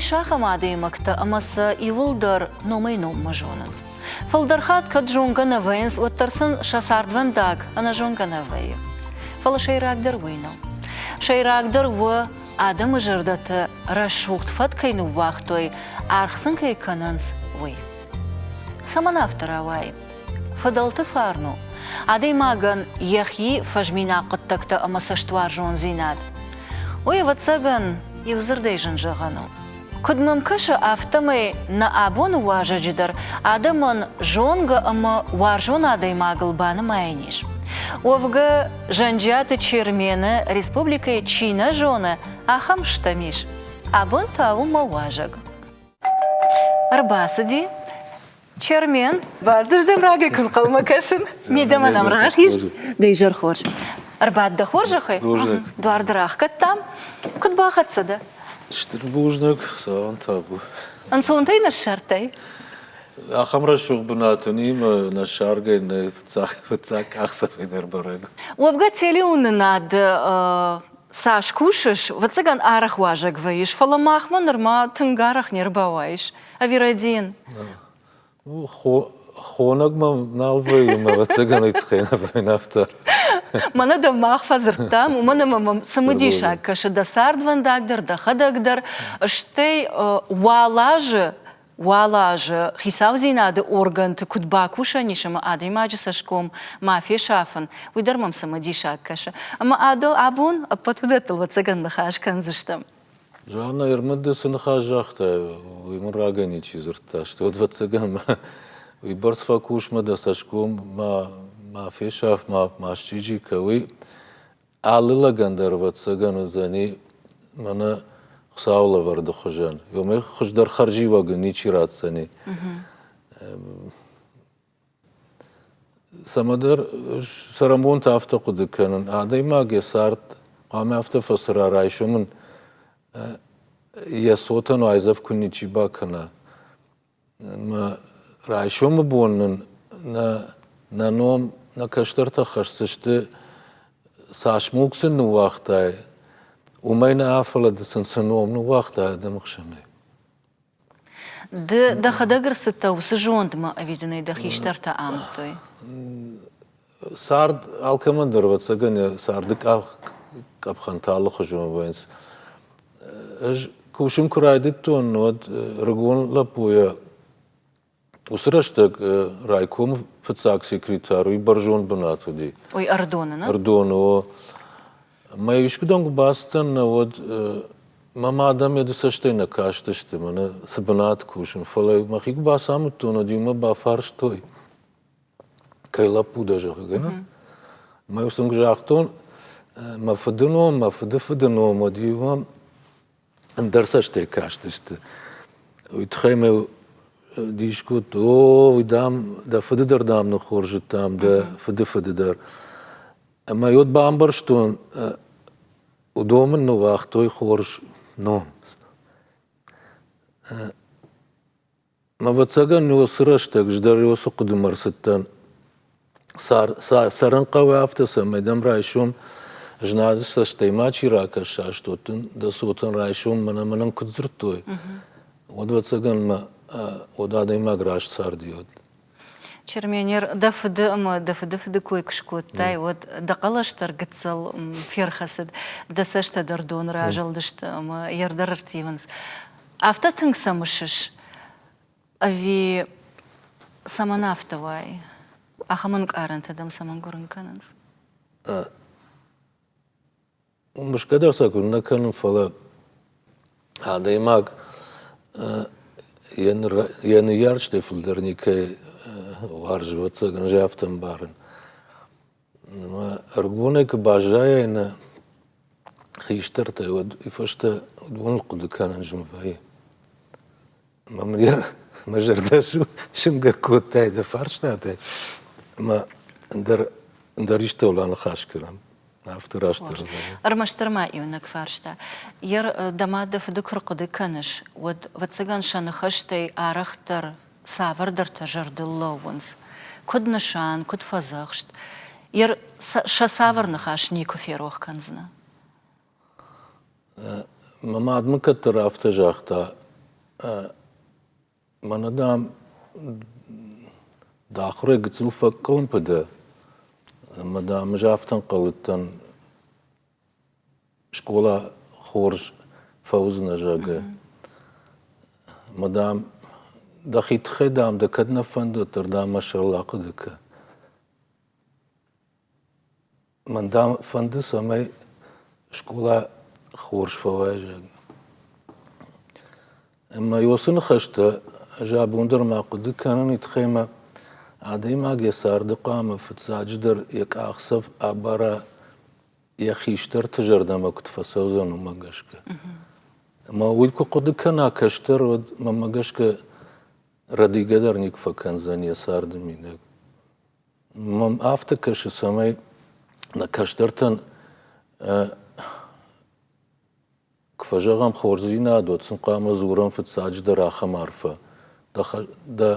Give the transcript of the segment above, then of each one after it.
Ис ахӕм адӕймӕгтӕ, ӕмӕ сӕ иуылдӕр номӕй-номмӕ зонынц. Фылдӕр хатт кӕд зонгӕ нӕ вӕййынц, уӕддӕр сын сӕ цардвӕндаг ӕнӕзонгӕ нӕ вӕййы. Фӕлӕ сӕйрагдӕр уый нӕу. Сӕйрагдӕр у, адӕмы зӕрдӕты рӕсугъд фӕд кӕй ныууагътой, аргъ сын кӕй кӕнынц, уый. Цӕмӕн афтӕ рауайы? Фыдӕлты фарн у адӕймагӕн йӕхи фӕзминаг хъуыддӕгтӕ ӕмӕ цӕстуарзондзинад. Уый, ӕвӕццӕгӕн, иу дзырдӕй зын зӕгъӕн у. Куыд мӕм кӕсы, афтӕмӕй нӕ абоны уазӕджы дӕр адӕмӕн зонгӕ ӕмӕ уарзон адӕймагыл банымайӕн ис. Уӕвгӕ, Зӕнджиаты Чермены республикӕйы чи нӕ зоны, ахӕм стӕм ис. Абон та у мӕ уазӕг. Ӕрбацыди Чермен, баздӕм рагӕй куы нхъӕлмӕ кӕсын. Мидӕмӕ нӕм рахиз. Дӕ изӕр хорз. Ӕрбад дӕ хорзӕхӕй. Дуар дӕр ӕхгӕдтам. Куыд бахӕццӕ дӕ? Стыр бузныг, Хуыцауӕн табу. Ӕнцонтӕй нӕ ссардтай? Ахӕм рӕсугъд бынат уын и, нӕ ссаргӕ нӕ фыццаг фыццаг къахдзӕфӕй дӕр бӕрӕг. Уӕвгӕ телеуынынад цас кусыс, ӕвӕццӕгӕн арӕх уазӕг вӕййыс, фӕлӕ махмӕ нырма тынг арӕх не рбауайыс. Ӕви рӕдийын? Хонӕг мӕм нал вӕййы, мӕ ӕвӕццӕгӕн уый тыххӕй нӕ вӕййын афтӕ. Мӕнӕ дӕм мах фӕдзырдтам, уымӕн ӕмӕ мӕм цымыдисаг кӕсы дӕ цардвӕндаг дӕр, дӕхӕдӕг дӕр, стӕй уал азы уал азы хицаудзинады органты куыд бакусӕн ис ӕмӕ адӕймаджы цӕсгом ма фесафын, уый дӕр мӕм цымыдисаг кӕсы. Ӕмӕ абон ӕппӕт уыдӕттыл ӕвӕццӕгӕн ныхас кӕндзыстӕм. Жанна, ӕрмӕст ды цы ныхас загътай, уый мын рагӕй ничи дзырдта. Стӕй ӕвӕццӕгӕн мӕ уыйбӕрц фӕкус мӕ дӕ цӕсгом ма, ма фесаф, ма, ма счъизи кӕ, уый алы лӕгӕн дӕр ӕвӕццӕгӕн уыдзӕни мӕнӕ Хуыцауы лӕвӕрды хуызӕн. Уымӕй хуыздӕр хӕрзиуӕг ын ничи ратдзӕни. Цӕмӕдӕр цӕрӕнбонты афтӕ хъуыды кӕнын, адӕймаг йӕ цард хъуамӕ афтӕ фӕцӕра, райсом ын йӕ цотӕн уайдзӕф куы ничи бакӕна. Мӕ райсомы бон нын нӕ, нӕ ном нӕ кӕстӕртӕ хӕсдзысты, цас мулк сын ныууагътай, уымӕй нӕ, фӕлӕ сын цы ном ныууагътай адӕмы хсӕнӕй. Ды дӕхӕдӕг ӕрцыдтӕ уыцы зондмӕ ӕви дын ӕй дӕ хистӕртӕ амыдтой? Цард алкӕмӕн дӕр, ӕвӕццӕгӕн, йӕ царды къӕпхӕнтӕ алыхуызон вӕййынц. Ӕз кусын куы райдыдтон, уӕд ӕрыгон лӕппуйӕ уыцы рӕстӕг райкомы фыццаг секретарь уый бӕрзонд бынат уыди. Ой, Ӕрыдоны, нӕ? Ӕрыдоны, о. Мӕ искуыдӕм куы бацыдтӕн, уӕд мӕм адӕм йӕ цӕстӕй нӕ кастысты, мӕнӕ цы бынат кусын, фӕлӕ мӕхи куы бацамыдтон, уӕд иумӕ бафарстой, кӕй лӕппу дӕ, зӕгъгӕ. Мӕ сын куы загътон, мӕ фыды ном, мӕ фыды фыды ном, уӕд иумӕ ӕндӕр цӕстӕй кастысты. Уый тыххӕй мӕ дис кодтой, о, уый, дам, дӕ фыды дӕр, дам, ныххорз зыдтам, дӕ фыды фыды дӕр. Ӕмӕ уӕд бамбӕрстон, уыдон мын ныууагътой хорз ном. Ӕвӕццӕгӕн, уыцы рӕстӕг ӕз дӕр уыцы хъуыдымӕ ӕрцыдтӕн. Цӕрын хъӕуы афтӕ, цӕмӕй дӕм райсом знаджы цӕстӕй мачи ракӕса, что дын дӕ цотӕн райсом мӕнӕ мӕнӕн куыд дзырдтой, уӕд, ӕвӕццӕгӕн, мӕ уӕд адӕймаг раст царди уӕд. Черменер, дӕ фыды ӕмӕ дӕ фыды фыды кой куы скодтай, уӕд дӕ хъӕлӕс дӕр гыццыл ферхӕцыд, дӕ цӕстӕ дӕр доны разылдысты ӕмӕ йе рдӕр ӕрттивынц. Афтӕ тынг сӕ мысыс ӕви цӕмӕн афтӕ уайы? Ахӕм ӕнкъарӕнтӕ дӕм цӕмӕн гуырын кӕнынц? Мысгӕ дӕр сӕ куы нӕ кӕнын, фӕлӕ адӕймаг йӕ ныййарджытӕй фылдӕр никӕй уарзы, ӕвӕццӕгӕн, ӕз афтӕ ӕмбарын. Ӕрыгонӕй куы баззайай нӕ хистӕртӕй, уӕд уый фӕстӕ уыдоныл хъуыды кӕнын зын вӕййы. Мӕ мӕ зӕрдӕ сынгӕг кодтай дӕ фарстатӕй ӕмӕ ӕндӕр ӕндӕр истӕуыл аныхас кӕнӕм. Афтӕ растдӕр зӕгъын. Ӕрмӕстдӕр ма иунӕг фарста. Йер дӕ мад дӕ фыды куы рхъуыды кӕныс, уӕд, ӕвӕццӕгӕн, сӕ ныхӕстӕй арӕхдӕр цавӕрдӕртӕ зӕрдыл лӕууынц. Куыд нысан, куыд фӕдзӕхст. Йер сӕ цавӕр ныхас никуы ферох кӕндзынӕ? Мӕ мад мын кӕддӕр афтӕ загъта. Мӕнӕ, дам, дӕ ахуырӕй гыццыл фӕкъуылымпы дӕ, ӕмӕ, дам, ӕз афтӕ ӕнхъӕлдтӕн, скъола хорз фӕуыдзынӕ, зӕгъгӕ. Ӕмӕ, дам, дӕхи тыххӕй, дам, дӕ кӕд нӕ фӕнды, уӕддӕр, дам, мӕ сӕрыл ахъуыды кӕ. Мӕн, дам, фӕнды, цӕмӕй скъола хорз фӕуай, зӕгъгӕ. Ӕмӕ уыцы ныхӕстӕ ӕз абон дӕр ма хъуыды кӕнын, уый тыххӕй ӕмӕ адӕймаг йӕ царды хъуамӕ фыццаджыдӕр йӕ къахдзӕф абара йӕ хистӕрты зӕрдӕмӕ куыд фӕцӕудзӕн, уымӕ гӕсгӕ. Ӕмӕ уый куы хъуыды кӕна кӕстӕр, уӕд мӕнмӕ гӕсгӕ рӕдийгӕ дӕр никуы фӕкӕндзӕн йӕ царды мидӕг. Мӕм афтӕ кӕсы, цӕмӕй нӕ кӕстӕртӕн куы фӕзӕгъӕм хорздзинад, уӕд сын хъуамӕ дзурӕм фыццаджыдӕр ахӕм арфӕ. Дӕ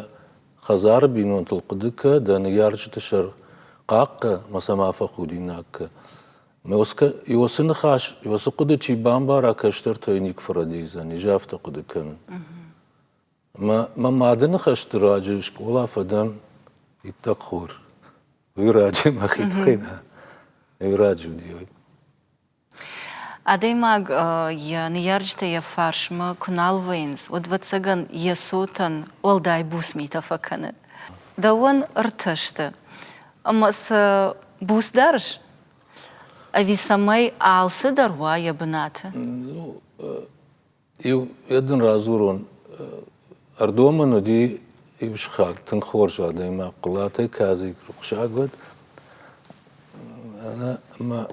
хӕдзары бинонтыл хъуыды кӕ, дӕ ныййарджыты сӕр хъахъхъӕ ӕмӕ сӕ ма фӕхудинаг кӕ. Уыцы ныхас, уыцы хъуыды чи бамбара, кӕстӕртӕй никуы фӕрӕдийдзӕн, ис афтӕ хъуыды кӕнын. Мӕ мады ныхӕсты раджы скъола фӕдӕн иттӕг хорз. Уый раджы мӕхи тыххӕй нӕ. Уый раджы уыди уый. Адӕймаг йӕ ныййарджытӕ йӕ фарсмӕ куы нал вӕййынц, уӕд, ӕвӕццӕгӕн, йӕ цотӕн уӕлдай буц митӕ фӕкӕны. Дӕуӕн ӕртӕ сты. Ӕмӕ сӕ буц дарыс? Ӕви цӕмӕй алцыдӕр уа йӕ бынаты? Иу йӕ дын радзурон. Ӕрдомӕн уыди иу сыхаг, тынг хорз адӕймаг, Хъуылатӕй Казик рухсаг уӕд. Ӕмӕ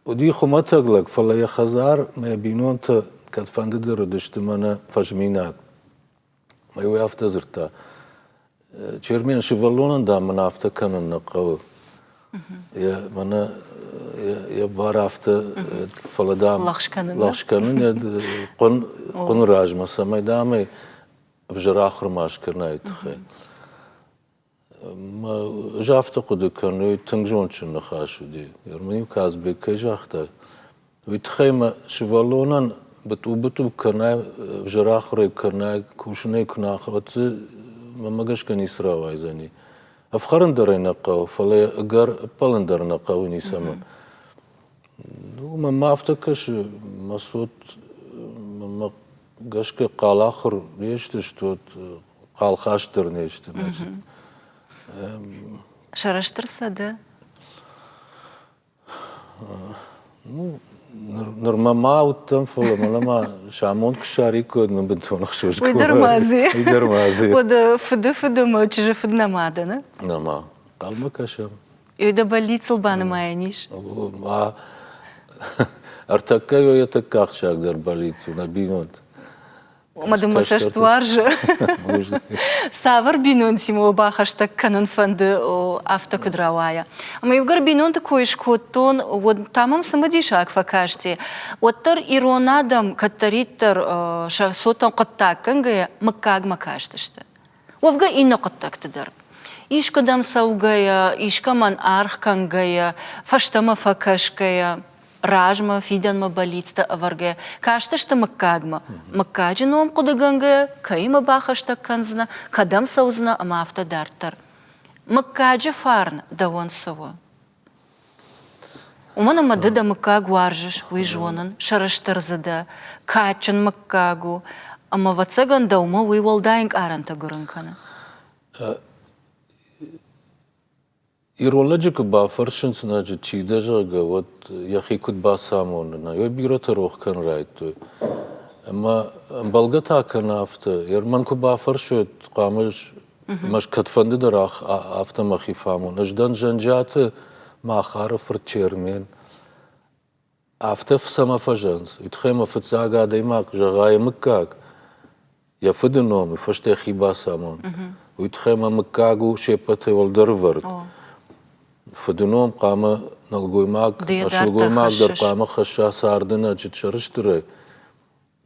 уыди хуымӕтӕг лӕг, фӕлӕ йӕ хӕдзар мӕ йӕ бинонтӕ кӕдфӕнды дӕр уыдысты мӕнӕ фӕзминаг. Мӕ уый афтӕ дзырдта, Чермен, сывӕллонӕн, дам, мын афтӕ кӕнын нӕ хъӕуы. Йӕ, мӕнӕ йӕ бар афтӕ, фӕлӕ, дам, лӕгъз кӕнын йӕ хъуын, хъуыны размӕ, цӕмӕй, дам, ӕй ӕвзӕр ахуыр ма скӕнай тыххӕй. Ӕз афтӕ хъуыды кӕнын, уый тынг зондджын ныхас уыди. Мын-иу Казбек кӕй загъта, уый тыххӕй мӕ сывӕллонӕн бытъу-бытъу кӕнай, ӕвзӕр ахуырӕй кӕнай, кусынӕй куы нӕ ахуыр, уӕд дзы мӕнмӕ гӕсгӕ ницы рауайдзӕни. Ӕфхӕрын дӕр ӕй нӕ хъӕуы, фӕлӕ ӕгӕр ӕппӕлын дӕр нӕ хъӕуы ницӕмӕн. Ну, мӕнмӕ афтӕ кӕсы, мӕ цот мӕнмӕ гӕсгӕ хъалахуыр не сты, уӕд хъалхаст дӕр не сты. Сӕрыстыр сӕ дӕ? Ну, нырмӕ ма уыдтӕн, фӕлӕ мӕнӕ ма сӕ амонд куы ссариккой, мын бынтон ӕхсызгон. Уый дӕр ма дзы. Уый дӕр ма дзы. Уӕд фыды фыды мӕ чызджы фыд нӕма дӕ, нӕ? Нӕма. Хъӕлмӕ кӕсӕм. Ой, дӕ бӕллицыл банымайӕн ис? Ма ӕртӕккӕ йӕ тӕккӕ ахсджиагдӕр бӕллиц у нӕ бинонты. Ӕмӕ дын мӕ цӕст уарзы. Цавӕр бинонтимӕ бахӕстӕг кӕнын фӕнды, афтӕ куыд рауайа. Ӕмӕ иугӕр бинонты кой скодтон, уӕд та мӕм цымыдисаг фӕкасти. Уӕддӕр ирон адӕм кӕддӕриддӕр сӕ цотӕн хъуыддаггӕнгӕйӕ мыггагмӕ кастысты. Уӕвгӕ иннӕ хъуыддӕгты дӕр. Искуыдӕм цӕугӕйӕ, искӕмӕн аргъ кӕнгӕйӕ, фӕстӕмӕ фӕкӕсгӕйӕ, размӕ, фидӕнмӕ бӕллицтӕ ӕвӕргӕйӕ, кастысты мыггагмӕ. Мыггаджы ном хъуыдыгӕнгӕйӕ, кӕимӕ бахӕстӕг кӕндзынӕ, кӕдӕм цӕудзынӕ ӕмӕ афтӕ дарддӕр. Мыггаджы фарн дӕуӕн цы у? Уымӕн ӕмӕ ды дӕ мыггаг уарзыс, уый зонын, сӕрыстыр дзы дӕ, кадджын мыггаг у, ӕмӕ, ӕвӕццӕгӕн, дӕумӕ уый уӕлдай ӕнкъарӕнтӕ гуырын кӕны. Ирон лӕджы куы бафӕрсынц, значит, чи дӕ, зӕгъгӕ, уӕд йӕхи куыд бацамоны, нӕ бирӕтӕ рох кӕнын райдыдтой. Ӕмӕ ӕмбӕлгӕ та кӕны афтӕ. Мӕн куы бафӕрсой, хъуамӕ Ӕз кӕдфӕнды дӕр афтӕ мӕхи фӕамон. Ӕз дӕн Зӕнджиаты Махары фырт Чермен. Афтӕ цӕмӕ фӕзӕгъынц? Уый тыххӕй мӕ фыццаг адӕймаг зӕгъа йӕ мыггаг, йӕ фыды ном, уый фӕстӕ йӕхи бацамон. Уый тыххӕй мӕ мыггаг у се ппӕтӕй уӕлдӕр ӕвӕрд. Фыды ном хъуамӕ нӕлгоймаг, сылгоймаг дӕр хъуамӕ хӕсса царды нӕджыт сӕрыстырӕй.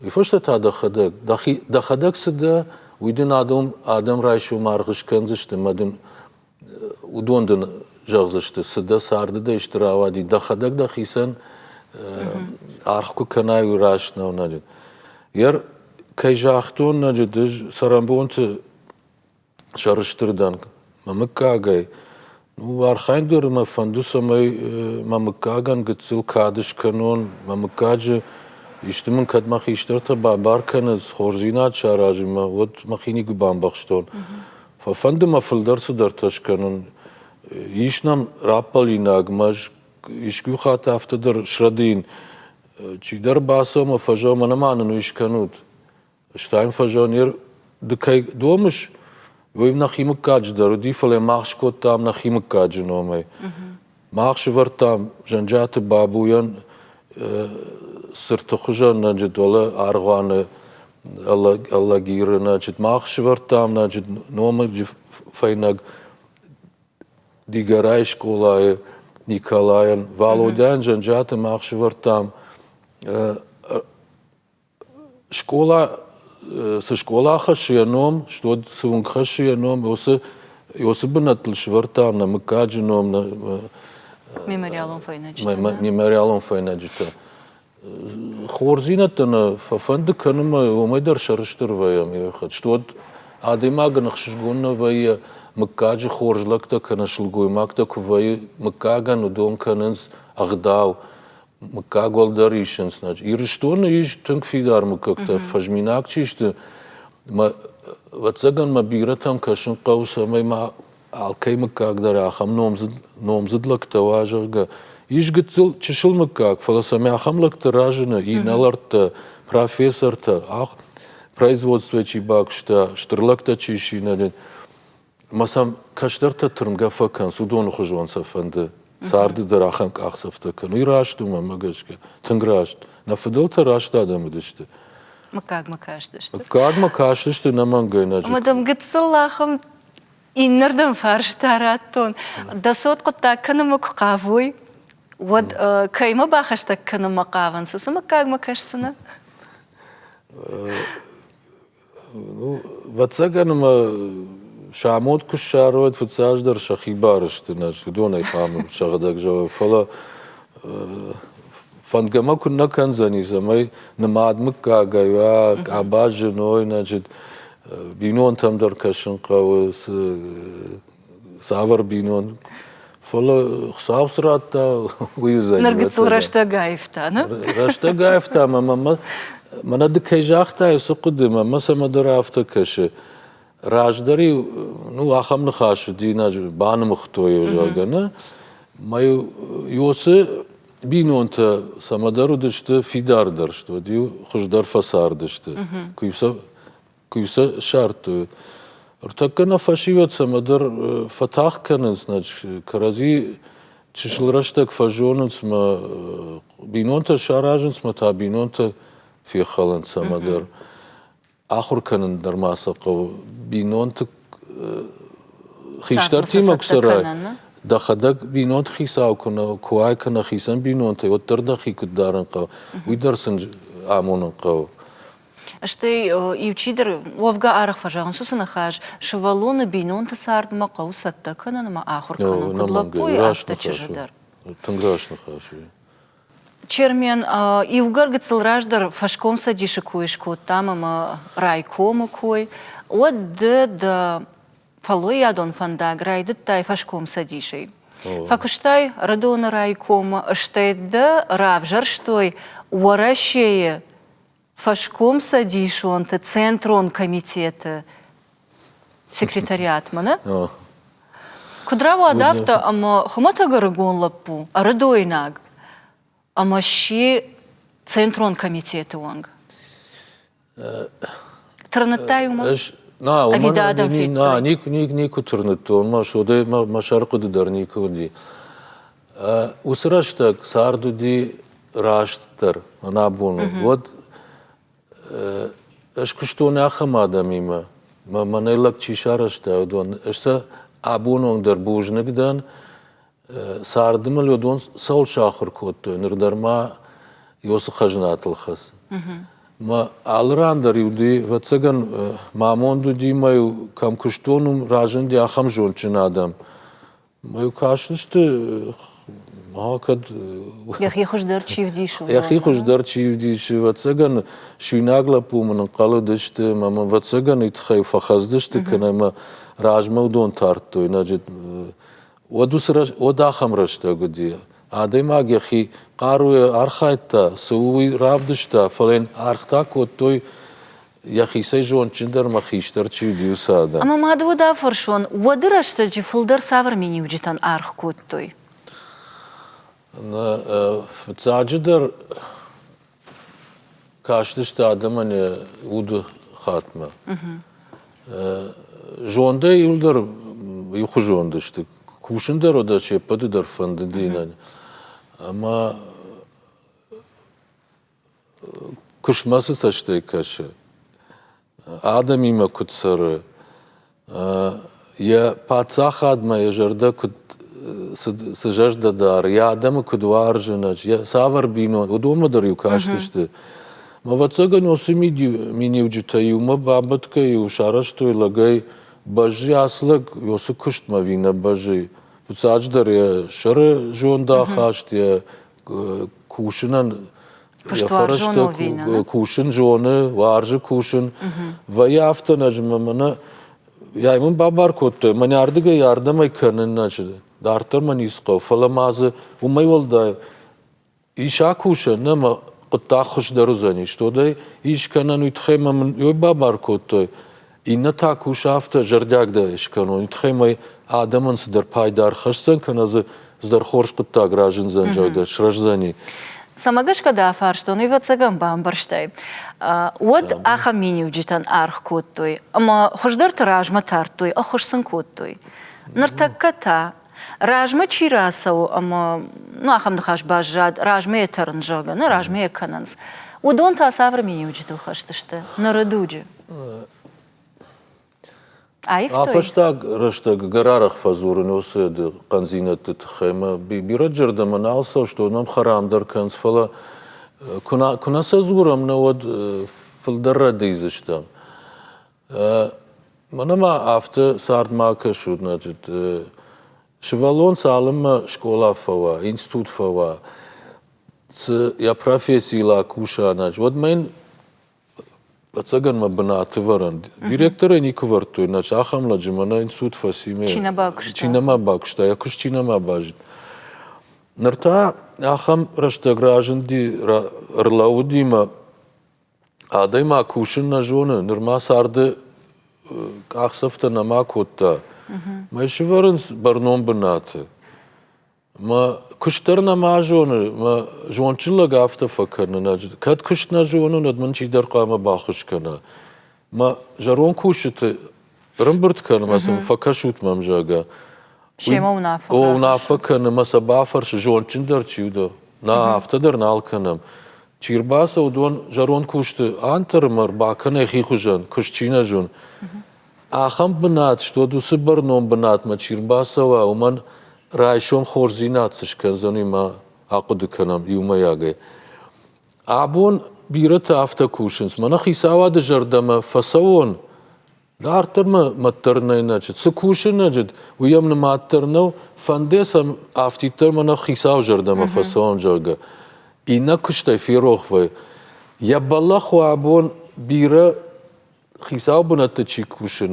Уый фӕстӕ та дӕхӕдӕг, дӕхи, дӕхӕдӕг цы дӕ, уый дын адӕм, адӕм райсом аргъ скӕндзысты ӕмӕ дын уыдон дын зӕгъдзысты, цы дӕ царды дӕ исты рауади, дӕхӕдӕг дӕхицӕн аргъ куы кӕнай, уый раст нӕу. Ер. Кӕй загътон, ноджы цӕрӕнбонты сӕрыстыр дӕн мӕ мыггагӕй. Ну, архайын дӕр мӕ фӕнды, цӕмӕй мӕ мыггагӕн гыццыл кад скӕнон, мӕ мыггаджы исты мын кӕд мӕ хистӕртӕ бабар кӕнынц хорздзинад саразынмӕ, уӕд мӕхи никуы бамбӕхстон. Фӕфӕнды мӕ фылдӕр цыдӕртӕ скӕнын. Ис нӕм раппӕлинаг, мӕ искуы хатт афтӕ дӕр срӕдийын. Чидӕр бацӕуы ӕмӕ фӕзӕгъы, мӕнӕ ма нын уый скӕнут. Стӕй фӕзӕгъын, ды кӕй домыс, уый нӕхи мыггаджы дӕр уыди, фӕлӕ мах скодтам нӕхи мыггаджы номӕй. Мах сывӕрдтам Зӕнджиаты Бабуйӕн цырты хуызӕн значит, уӕлӕ аргъуаны Алагиры, значит, мах сывӕрдтам, значит, номыджы фӕйнӕг Дигорайы скъолайы Николайӕн, Валодяйӕн Зӕнджиаты мах сывӕрдтам скъола цы скъола хӕссы йӕ ном, что цы уынг хӕссы йӕ ном, уыцы уыцы бынӕттыл сывӕрдтам нӕ мыггаджы ном, нӕ мемориалон фӕйнӕджытӕ. Мемориалон фӕйнӕджытӕ. Хорздзинӕдтӕ нӕ фӕфӕнды кӕнынмӕ, уымӕй дӕр сӕрыстыр вӕййӕм. Что адӕймагӕн ӕхсызгон нӕ вӕййы, мыггаджы хорз лӕгтӕ кӕнӕ сылгоймӕгтӕ куы вӕййы, мыггагӕн уыдон кӕнынц ӕгъдау, мыггаг уӕлдӕр исынц. Ирыстоны ис тынг фидар мыггӕгтӕ, фӕзминаг чи сты. Ӕвӕццӕгӕн мӕ бирӕтӕм кӕсын хъӕуы, цӕмӕй ма алкӕй мыггаг дӕр ахӕм номдзыд, номдзыд лӕгтӕ уа, зӕгъгӕ. Ис гыццыл чысыл мыггаг, фӕлӕ сӕм ахӕм лӕгтӕ разыны, инӕлӕрттӕ, профессортӕ, производствойы чи бакуыста, стыр лӕгтӕ чи сси, Ӕмӕ сӕм кӕстӕртӕ тырнгӕ фӕкӕнынц, уыдоны хуызон сӕ фӕнды. Царды дӕр ахӕм къахдзӕфтӕ кӕн. Уый раст у мӕнмӕ гӕсгӕ, тынг раст. Нӕ фыдӕлтӕ раст адӕм уыдысты. Мыггагмӕ кастысты. Мыггагмӕ кастысты ӕнӕмӕнгӕй. Ӕмӕ дӕм гыццыл ахӕм иннӕрдӕм фарста радтон. Дӕ цот хъуыддаг кӕнынмӕ куы хъавой, уӕд кӕимӕ бахӕстӕг кӕнынмӕ хъавынц, уыцы мыггагмӕ кӕсдзынӕ? Ну, ӕвӕццӕгӕн ӕмӕ сӕ амонд куы ссарой, уӕд фыццаджыдӕр сӕхи бар сты, нӕ уыдонӕй хъуамӕ сӕхӕдӕг зӕгъой. Фӕлӕ фӕндгӕ мӕ куы нӕ кӕндзӕни, цӕмӕй нымад мыггагӕй уа, къабазджын уой, значит, бинонтӕм дӕр кӕсын хъӕуы, цы цавӕр бинон. Фӕлӕ Хуыцау цы радта, уый уыдзӕни. Ныр гыццыл рӕстӕг аивта, нӕ? Рӕстӕг аивта, ӕмӕ мӕ мӕнӕ ды кӕй загътай, уыцы хъуыды мӕ цӕмӕдӕр афтӕ кӕсы. Раздӕр-иу ну, ахӕм ныхас уыди, банымыгътой, зӕгъгӕ, нӕ? Мӕ-иу уыцы бинонтӕ цӕмӕдӕр уыдысты фидардӕр сты, уӕд-иу хуыздӕр фӕцардысты. Куы-иу сӕ Куы сӕ ссардтой, ӕртӕккӕ нӕ фӕсивӕд цӕмӕдӕр фӕтагъд кӕнынц, нӕ кӕрӕдзи чысыл рӕстӕг фӕзонынц мӕ бинонтӕ саразынц мӕ та бинонтӕ фехӕлынц цӕмӕдӕр. Ахуыр кӕнын дӕр ма сӕ хъӕуы. Бинонты хистӕртимӕ куы цӕрай, дӕхӕдӕг бинонты хицау куы нӕ куы уай кӕнӕ хицӕн бинонтӕй, уӕддӕр дӕхи куыд дарын хъӕуы, уый дӕр сын амонын хъӕуы. Стӕй иу чидӕр, уӕвгӕ арӕх фӕзӕгъынц уыцы ныхас, сывӕллоны бинонты цардмӕ хъӕуы цӕттӕ кӕнын ӕмӕ ахуыр кӕнын, куыд лӕппуйы, афтӕ чызджы дӕр. Тынг раст ныхас у. Чермен, иугӕр гыццыл раздӕр фӕскомцӕдисы кой скодтам ӕмӕ райкомы кой, уӕд ды дӕ фӕллойадон фӕндаг райдыдтай фӕскомцӕдисӕй. Фӕкуыстай Ӕрыдоны райкомы, стӕй дӕ равзӕрстой Уӕрӕсейы фӕскомцӕдисонты центрон комитеты секретариатмӕ, нӕ? Куыд рауад афтӕ, ӕмӕ хуымӕтӕг ӕрыгон лӕппу, ӕрыдойнаг, ӕмӕ сси центрон комитеты уӕнг? Тырныдтай уымӕ? Ӕви дӕ адӕм федтой? Никуы тырныдтон, мӕ сӕрхъуыды дӕр никуы уыди. Уыцы рӕстӕг цард уыди растдӕр ӕнӕбон. Уӕд ӕз куыстон ахӕм адӕмимӕ, мӕнӕй лӕг чи сарӕзта, уыдон. Ӕз сӕ абон онг дӕр бузныг дӕн. Царды мыл уыдон цӕуыл сахуыр кодтой, ныр дӕр ма уыцы хӕзнатыл хӕцын. Мӕ алы ран дӕр уыди, ӕвӕццӕгӕн, мӕ амонд уыди, мӕ-иу кӕм куыстон, уым разынди ахӕм зондджын адӕм. Мӕ кастысты. Ма кӕд Йӕхи хуыздӕр чи вдисы. Йӕхи хуыздӕр чи вдисы, ӕвӕццӕгӕн, суинаг лӕппу мын ӕнхъӕлыдысты ӕмӕ мын ӕвӕццӕгӕн уый тыххӕй фӕхӕцдысты кӕнӕ мӕ размӕ уыдон тардтой. Уӕд, уыцы, уӕд ахӕм рӕстӕг уыди. Адӕймаг йӕхи хъаруйӕ архайдта, цы у, уый равдыста, фӕлӕ йын аргъ та кодтой йӕхицӕй зондджындӕр ӕмӕ хистӕр чи уыди, уыцы адӕм. Ӕмӕ ма ды уӕд афӕрсон, уӕды рӕстӕджы фылдӕр цавӕр миниуджытӕн аргъ кодтой? Фыццаджыдӕр кастысты адӕмӕн йӕ уды хатмӕ. Зондӕй иуылдӕр иухуызон уыдысты. Кусын дӕр уыд, се ппӕты дӕр фӕндыди. Ӕмӕ куыстмӕ цы цӕстӕй кӕсы, адӕмимӕ куыд цӕры, йӕ паддзахадмӕ йӕ зӕрдӕ куыд цы зӕрдӕ дары, йӕ адӕмы куыд уарзы, йӕ цавӕр бинон, уыдонмӕ дӕр-иу кастысты. Ӕвӕццӕгӕн, уыцы миниуджытӕ иумӕ бабӕтгӕ-иу сарӕзтой лӕгӕй, бӕззы ацы лӕг уыцы куыстмӕ ӕви нӕ бӕззы. Фыццаджыдӕр йӕ сӕры зондахаст, йӕ кусынӕн йӕ фӕрӕзтӕ кусын зоны, уарзы кусын. Вӕййы афтӕ нӕ мӕнӕ йай мын бабар кодтой, мӕнӕ ардыгӕй ардӕмӕй кӕнын нӕ дарддӕр мӕ ницы хъӕуы, фӕлӕ ма дзы уымӕй уӕлдай ис акусӕн ӕмӕ хъуыддаг хуыздӕр уыдзӕнис. Тодӕй ис кӕнӕн уый тыххӕй мӕ мын уый бабар кодтой. Иннӕ та кусы афтӕ зӕрдиагдӕр скӕнон, уый тыххӕй мӕ адӕмӕн цыдӕр пайда ӕрхӕсдзӕн кӕнӕ дзы цыдӕр хорз хъуыддаг разындзӕн, зӕгъгӕ, срӕздзӕни. Цӕмӕ гӕсгӕ дӕ афарстон, ӕвӕццӕгӕн бамбӕрстай. Уӕд ахӕм миниуджытӕн аргъ кодтой ӕмӕ хуыздӕрты размӕ тардтой, ӕххуыс сын кодтой. Ныртӕккӕ та размӕ чи рацӕуы ӕмӕ ну, ахӕм ныхас баззад, размӕ йӕ тӕрын, зӕгъгӕ, нӕ размӕ йӕ кӕнынц. Уыдон та цавӕр миниуджытыл хӕст сты ныры дуджы? А фӕстаг рӕстӕг ӕгӕр фӕдзурын уыцы хъӕндзинӕдты тыххӕй ӕмӕ бирӕ зӕрдӕмӕ нал цӕуы, нӕм хӕрам дӕр кӕнынц, фӕлӕ куы нӕ сӕ дзурӕм, нӕ уӕд фылдӕр рӕдийдзыстӕм. Мӕнӕ ма афтӕ цард ма кӕсут, значит, сывӕллон цалынмӕ скъола фӕуа, институт фӕуа, цы йӕ профессийыл акуса, значит, уӕдмӕ йын ӕцӕгӕн мӕ бынаты вӕрӕн. Директорӕй никуы вӕрдтой, нӕ ахӕм лӕджы мӕнӕ институт фӕци. Чи нӕ бакуыста. Чи нӕма бакуыста, йӕ куыст чи нӕма базыдта. Ныр та ахӕм рӕстӕг разынди, ӕрлӕууыди мӕ адӕймаг кусын нӕ зоны, нырма царды къахдзӕфтӕ нӕма кодта. Мӕ сывӕрынц бӕрнон бынаты. Мӕ куыст дӕр нӕма зоны, мӕ зондджын лӕг афтӕ фӕкӕны, кӕд куыст нӕ зонын, уӕд мын чидӕр хъуамӕ баххуыс кӕна. Мӕ зӕронд кусджыты ӕрӕмбырд кӕны мӕ сын фӕкӕсут мӕм, зӕгъгӕ. Семӕ уынаффӕ О, уынаффӕ кӕны мӕ сӕ бафӕрсы, зондджындӕр чи у, нӕ, афтӕ дӕр нал кӕнӕм. Чи рбацӕуы, уыдон зӕронд кусты антӕры мӕ рбакӕна йӕхи хуызӕн, куыст чи нӕ зоны. Ахӕм бынат, что уыцы бӕрнон бынатмӕ чи рбацӕуа, уымӕн райсом хорздзинад цы скӕндзӕн, уый ма ахъуыды кӕнӕм иумӕйагӕй. Абон бирӕтӕ афтӕ кусынц, мӕнӕ хицауады зӕрдӕмӕ фӕцӕуон, дарддӕр мӕ мӕт дӕр нӕй нӕджыд. Цы кусы нӕджыд, уый йӕм нымад дӕр нӕу, фӕнды сӕм афтиддӕр мӕнӕ хицауы зӕрдӕмӕ фӕцӕуон, зӕгъгӕ. Иннӕ куыстӕй ферох вӕййы. Йӕ бӕллӕх у абон бирӕ хицау бынӕтты чи кусы,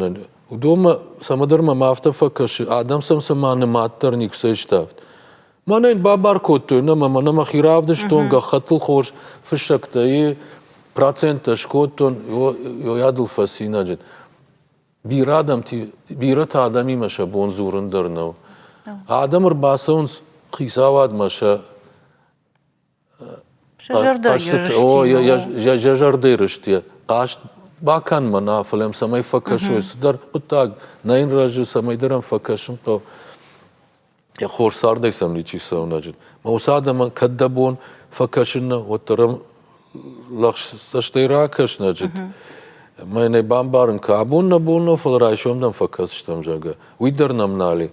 уыдонмӕ цӕмӕдӕр мӕм афтӕ фӕкӕсы, адӕм сӕм цыма нымад дӕр никуыцӕй ставд. Мӕнӕ йын бабар кодтой, нӕ мӕ мӕнӕ мӕхи равдыстон, гӕххӕттыл хорз фыссӕгтӕ и проценттӕ скодтон, йойадыл фӕци Бирӕ адӕмти, бирӕтӕ адӕмимӕ сӕ бон дзурын дӕр нӕу. Адӕм ӕрбацӕуынц хицауадмӕ сӕ Йӕ зӕрдӕйы рыст хъаст бакӕн мӕнӕ, фӕлӕ йӕм цӕмӕй фӕкӕсой, цыдӕр хъуыддаг нӕ йын рӕзы, цӕмӕйдӕр ӕм фӕкӕсын хъӕуы. Йӕ хорз цардӕй сӕм ничи цӕуы нӕджы. Мӕ уыцы адӕмӕн кӕд дӕ бон фӕкӕсын нӕ, уӕддӕр ӕм лӕгъз цӕстӕй ракӕс нӕджыд. Мӕ нӕ бамбарын кӕ, абон нӕ бон нӕу, фӕлӕ райсом дӕм фӕкӕсдзыстӕм, зӕгъгӕ. Уый дӕр нӕм нал и.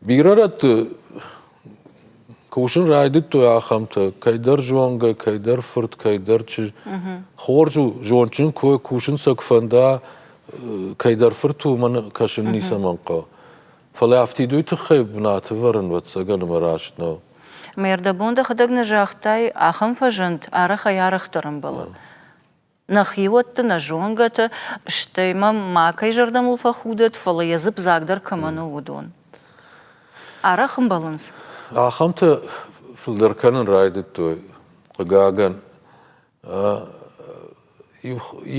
Бирӕ рӕтты Кусын райдыдтой ахӕмтӕ, кӕйдӕр зонгӕ, кӕйдӕр фырт, кӕйдӕр чызг. Хорз у, зондджын куы кусын сӕ куы фӕнда, кӕйдӕр фырт у, уымӕн кӕсын ницӕмӕн хъӕуы. Фӕлӕ афтид уый тыххӕй бынаты вӕрын, ӕвӕццӕгӕн, ӕмӕ раст нӕу. Ме рдӕбон дӕхӕдӕг нӕ загътай, ахӕм фӕзынд арӕхӕй-арӕхдӕр ӕмбӕлы. Нӕхиуӕтты, нӕ зонгӕты, стӕй мӕм ма кӕй зӕрдӕмыл фӕхудӕд, фӕлӕ йӕ дзыпп дзагдӕр кӕмӕн у, уыдон. Арӕх ӕмбӕлынц? Ахӕмтӕ фылдӕр кӕнын райдыдтой, хъыгагӕн.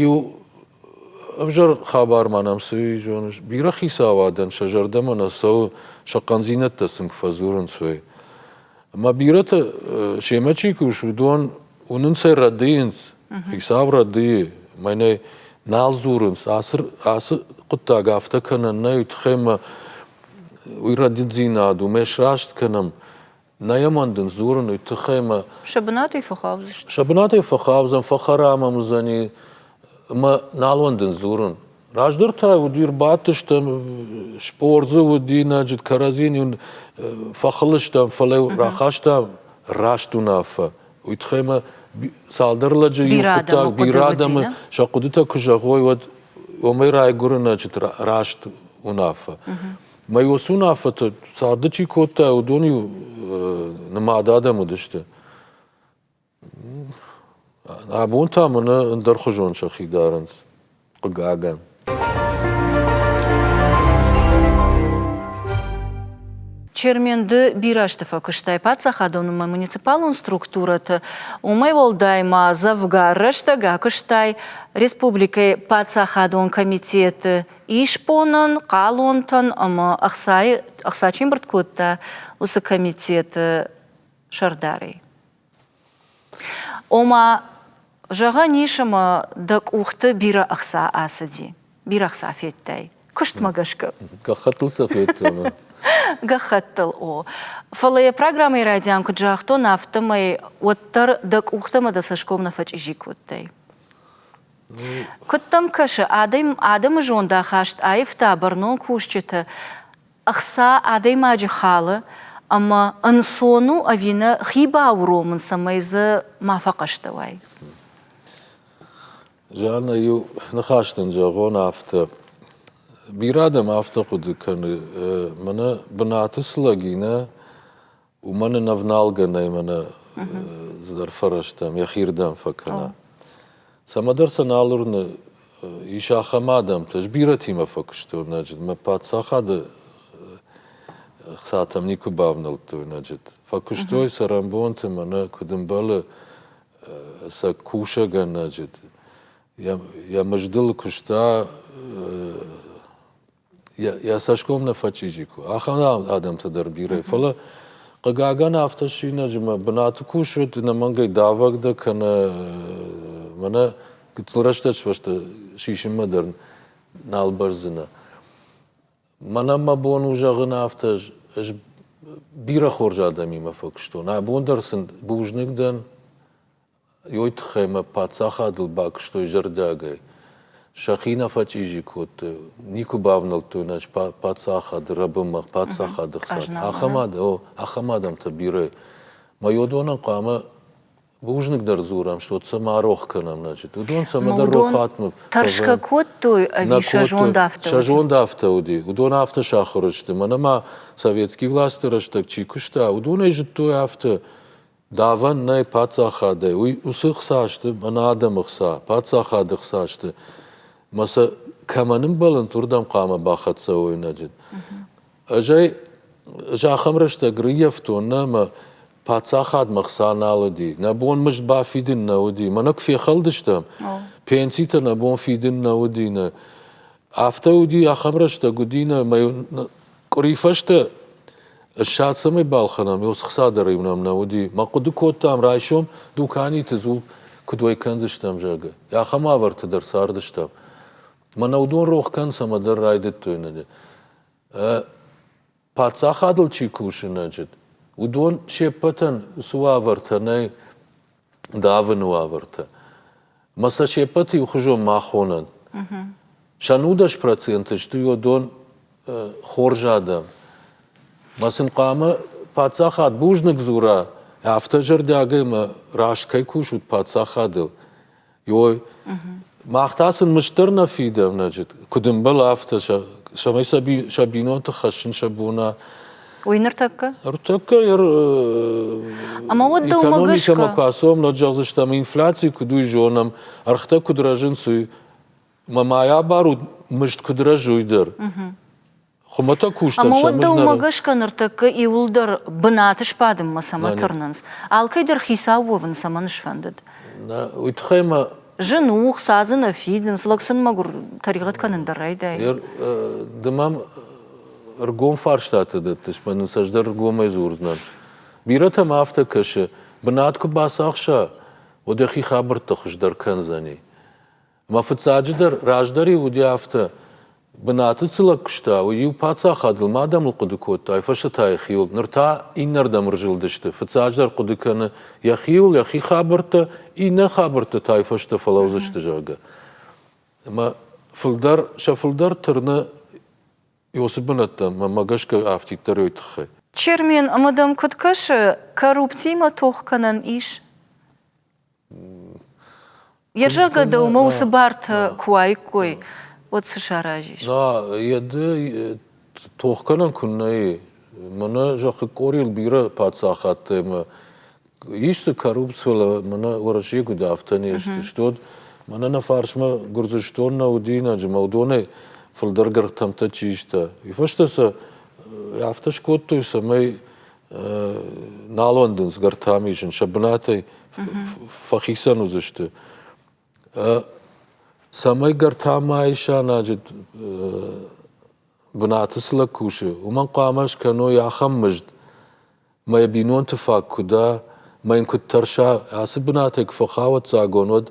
Иу ӕвзӕр хабар ма нӕм цы зоныс, бирӕ хицауадӕн сӕ зӕрдӕмӕ нӕ цӕуы, сӕ хъӕндзинӕдтӕ сын куы фӕдзурынц, уый. Ӕмӕ бирӕтӕ семӕ чи кусы, уыдон уынынц ӕй рӕдийынц, хицау рӕдийы, мӕнӕ нал дзурынц, ацы, ацы хъуыддаг афтӕ кӕнӕн нӕй, уый тыххӕй мӕ уый рӕдыддзинад у, мӕ сраст кӕнӕм. Нӕ йӕм уӕндын дзурын, уый тыххӕй мӕ... Сӕ бынатӕй фӕхаудзысты. Сӕ бынатӕй фӕхаудзӕн, фӕхӕрам ӕм уыдзӕни, ӕмӕ нал уӕндын дзурын. Раздӕр та уыди, ӕрбадтыстӕм, спор дзы уыди, нӕджыд кӕрӕдзийӕн фӕхыл стӕм, фӕлӕ рахастам раст уынаффӕ. Уый тыххӕй мӕ цалдӕр лӕджы иу хъуыддаг, бирӕ адӕмы сӕ хъуыдытӕ куы зӕгъой, уӕд уымӕй райгуыры нӕджыд раст уынаффӕ. Мӕ уыцы уынаффӕтӕ царды чи кодта, уыдон-иу нымад адӕм уыдысты. Абон та мӕнӕ ӕндӕрхуызон сӕхи дарынц, хъыгагӕн. Чермен, ды бирӕ азты фӕкуыстай паддзахадон ӕмӕ муниципалон структурӕты. Уымӕй уӕлдай ма дзӕвгар рӕстӕг акуыстай республикӕйы паддзахадон комитеты исбонӕн, хъалонтӕн ӕмӕ ӕхцайы ӕхца чи ӕмбырд кодта, уыцы комитеты сӕрдарӕй. Ома, зӕгъӕн ис, ӕмӕ дӕ къухты бирӕ ӕхца ацыди, бирӕ ӕхца федтай куыстмӕ гӕсгӕ. Гӕххӕттыл сӕ федтон. Гӕххӕттыл, о. Фӕлӕ йӕ программӕйы райдиан куыд загътон, афтӕмӕй уӕддӕр дӕ къухтӕ ӕмӕ дӕ цӕсгом нӕ фӕчъизи кодтай. Куыд дӕм кӕсы, адӕм, адӕмы зондахаст аивта бӕрнон кусджыты ӕхца адӕймаджы халы ӕмӕ ӕнцон у ӕви нӕ хи бауромын, цӕмӕй дзы ма фӕхъӕстӕ уай? Жанна, иу ныхас дын зӕгъон афтӕ. Бирӕ адӕм афтӕ хъуыды кӕны, мӕнӕ бынаты цы лӕг и, нӕ, уымӕн ын ӕвналгӕ нӕй мӕнӕ цыдӕр фӕрӕзтӕм, йӕхирдӕм фӕкӕна. Цӕмӕдӕр сӕ нал уырны, ис ахӕм адӕмтӕ, ӕз бирӕтимӕ фӕкуыстон, значит, мӕ паддзахады хцатӕм никуы бавнӕлдтой, значит, фӕкуыстой цӕрӕнбонты, мӕнӕ куыд ӕмбӕлы сӕ кусӕгӕн, значит, йӕ мыздыл куыста йӕ цӕсгом нӕ фӕчъизи куы. Ахӕм адӕмтӕ дӕр бирӕ. Фӕлӕ, хъыгагӕн, афтӕ сси мӕ бынаты кусут, ӕнӕмӕнгӕй давӕг дӕ кӕнӕ мӕнӕ гыццыл рӕстӕджы фӕстӕ сисынмӕ дӕр нал бӕздзынӕ. Мӕнӕн мӕ бон у зӕгъын афтӕ, ӕз бирӕ хорз адӕмимӕ фӕкуыстон. Абон дӕр сын бузныг дӕн, Уый тыххӕй мӕ паддзахадыл бакуыстой зӕрдиагӕй. Сӕхи нӕ фӕчъизи кодтой, никуы бавнӕлдтой нӕ паддзахады рӕбынмӕ, паддзахады хсӕн. Ахӕм, о, ахӕм адӕмтӕ бирӕ. Мӕ уыдонӕн хъуамӕ бузныг дӕр дзурӕм, что сӕ ма рох кӕнӕм, значит. Уыдон цӕмӕдӕр рохатмӕ Тӕрсгӕ кодтой ӕви сӕ зонд афтӕ уыди? Сӕ зонд афтӕ уыди. Уыдон афтӕ сахуыр сты. Мӕнӕ ма советский власты рӕстӕг чи куыста, уыдон ӕй зыдтой афтӕ. Давӕн нӕй паддзахадӕй, уый уыцы хца сты, мӕнӕ адӕмы хца, паддзахады хца сты. Мӕ сӕ кӕмӕн ӕмбӕлынт, уырдӕм хъуамӕ бахӕццӕ уой нӕджын. Ӕз ӕй ӕз ахӕм рӕстӕг рыййӕфтон, нӕ мӕ паддзахадмӕ хца нал уыди, нӕ бон мызд бафидын нӕ уыди. Мӕнӕ куы фехӕлдыстӕм, пенситӕ нӕ бон фидын нӕ уыди, нӕ. Афтӕ уыди, ахӕм рӕстӕг уыди, нӕ мӕ къуыри фӕстӕ Ссад цӕмӕй балхӕнӕм, уыцы хца дӕр-иу нӕм нӕ уыди. Мӕ хъуыды кодтам, райсом дуканиты дзул куыд уӕй кӕндзыстӕм, зӕгъгӕ. Ахӕм уавӕрты дӕр цардыстӕм. Мӕнӕ уыдон рох кӕн цӕмӕдӕр райдыдтой нӕ. Паддзахадыл чи кусы, значит, уыдон се ппӕтӕн уыцы уавӕртӕ нӕй давыны уавӕртӕ. Мӕ сӕ се ппӕт иухуызон ма хонӕн. Сӕ 90% сты уыдон хорз адӕм. Мӕ сын хъуамӕ паддзахад бузныг дзура, афтӕ зӕрдиагӕй мӕ раст кӕй кусут паддзахадыл. Ой, мах та сын мызд дӕр нӕ фидӕм, значит, куыд ӕмбӕлы, афтӕ, цӕмӕй сӕ бинонты хӕссын сӕ бона. Уый ныртӕккӕ? Ныртӕккӕ Ӕмӕ уӕд дӕумӕ гӕсгӕ... Экономикӕмӕ куы ацӕуӕм, нӕ зӕгъдзыстӕм, инфляци куыд уый зонӕм, ӕргътӕ куыд рӕзынц, уый. Мӕ ма абарут, мызд куыд рӕзы, уый дӕр. Хуымӕтӕг кустӕн Ӕмӕ уӕд дӕумӕ гӕсгӕ ныртӕккӕ иуылдӕр бынаты сбадынмӕ цӕмӕ тырнынц? Алкӕй дӕр хицау уӕвын цӕмӕн сфӕндыд? Уый тыххӕй мӕ Зын у, хца дзы нӕ фидынц, лӕг сын мӕгуыр тӕригъӕд кӕнын дӕр райдайы. Ды мӕм ӕргом фарстатӕ дӕттыс, мӕ нын сӕ ӕз дӕр ӕргомӕй дзурдзынӕн. Бирӕтӕм афтӕ кӕсы, бынат куы бацахса, уӕд йӕхи хабӕрттӕ хуыздӕр кӕндзӕни. Мӕ фыццаджыдӕр раздӕр-иу уыди афтӕ, бынаты цы лӕг куыста, уый-иу паддзахадыл ма адӕмыл хъуыды кодта, уый фӕстӕ та йӕхиуыл. Ныр та иннӕрдӕм ӕрзылдысты. Фыццаджыдӕр хъуыды кӕны йӕхиуыл, йӕхи хабӕрттӕ, иннӕ хабӕрттӕ та уый фӕстӕ фӕлӕудзысты, зӕгъгӕ. Ӕмӕ фылдӕр, сӕ фылдӕр тырны уыцы бынӕттӕм, мӕ гӕсгӕ афтиддӕр уый тыххӕй. Чермен, ӕмӕ дӕм куыд кӕсы, коррупциимӕ тох кӕнӕн ис? Йӕ зӕгъгӕ дӕумӕ уыцы бартӕ куы уаиккой, уӕд цы саразис? На, йӕ ды тох кӕнӕн куыннӕ и. Мӕнӕ зӕххы къорийыл бирӕ паддзахадтӕ ӕмӕ ис дзы коррупци, фӕлӕ мӕнӕ Уӕрӕсейы куыд афтӕ не сты. Стод мӕнӕ нӕ фарсмӕ Гуырдзыстон нӕ уыди, нӕджы мӕ уыдонӕй фылдӕр гӕртӕмттӕ чи иста. Уый фӕстӕ сӕ афтӕ скодтой, цӕмӕй нал уӕндынц гӕртам исын, сӕ бынатӕй фӕхицӕн уыдзысты. Цӕмӕй гӕртам ма иса наджы бынаты цы лӕг кусы, уымӕн хъуамӕ скӕной ахӕм мызд, мӕ йӕ бинонты фаг куы дӕ, мӕ йын куыд тӕрса, ацы бынатӕй куы фӕхауӕццагон, уӕд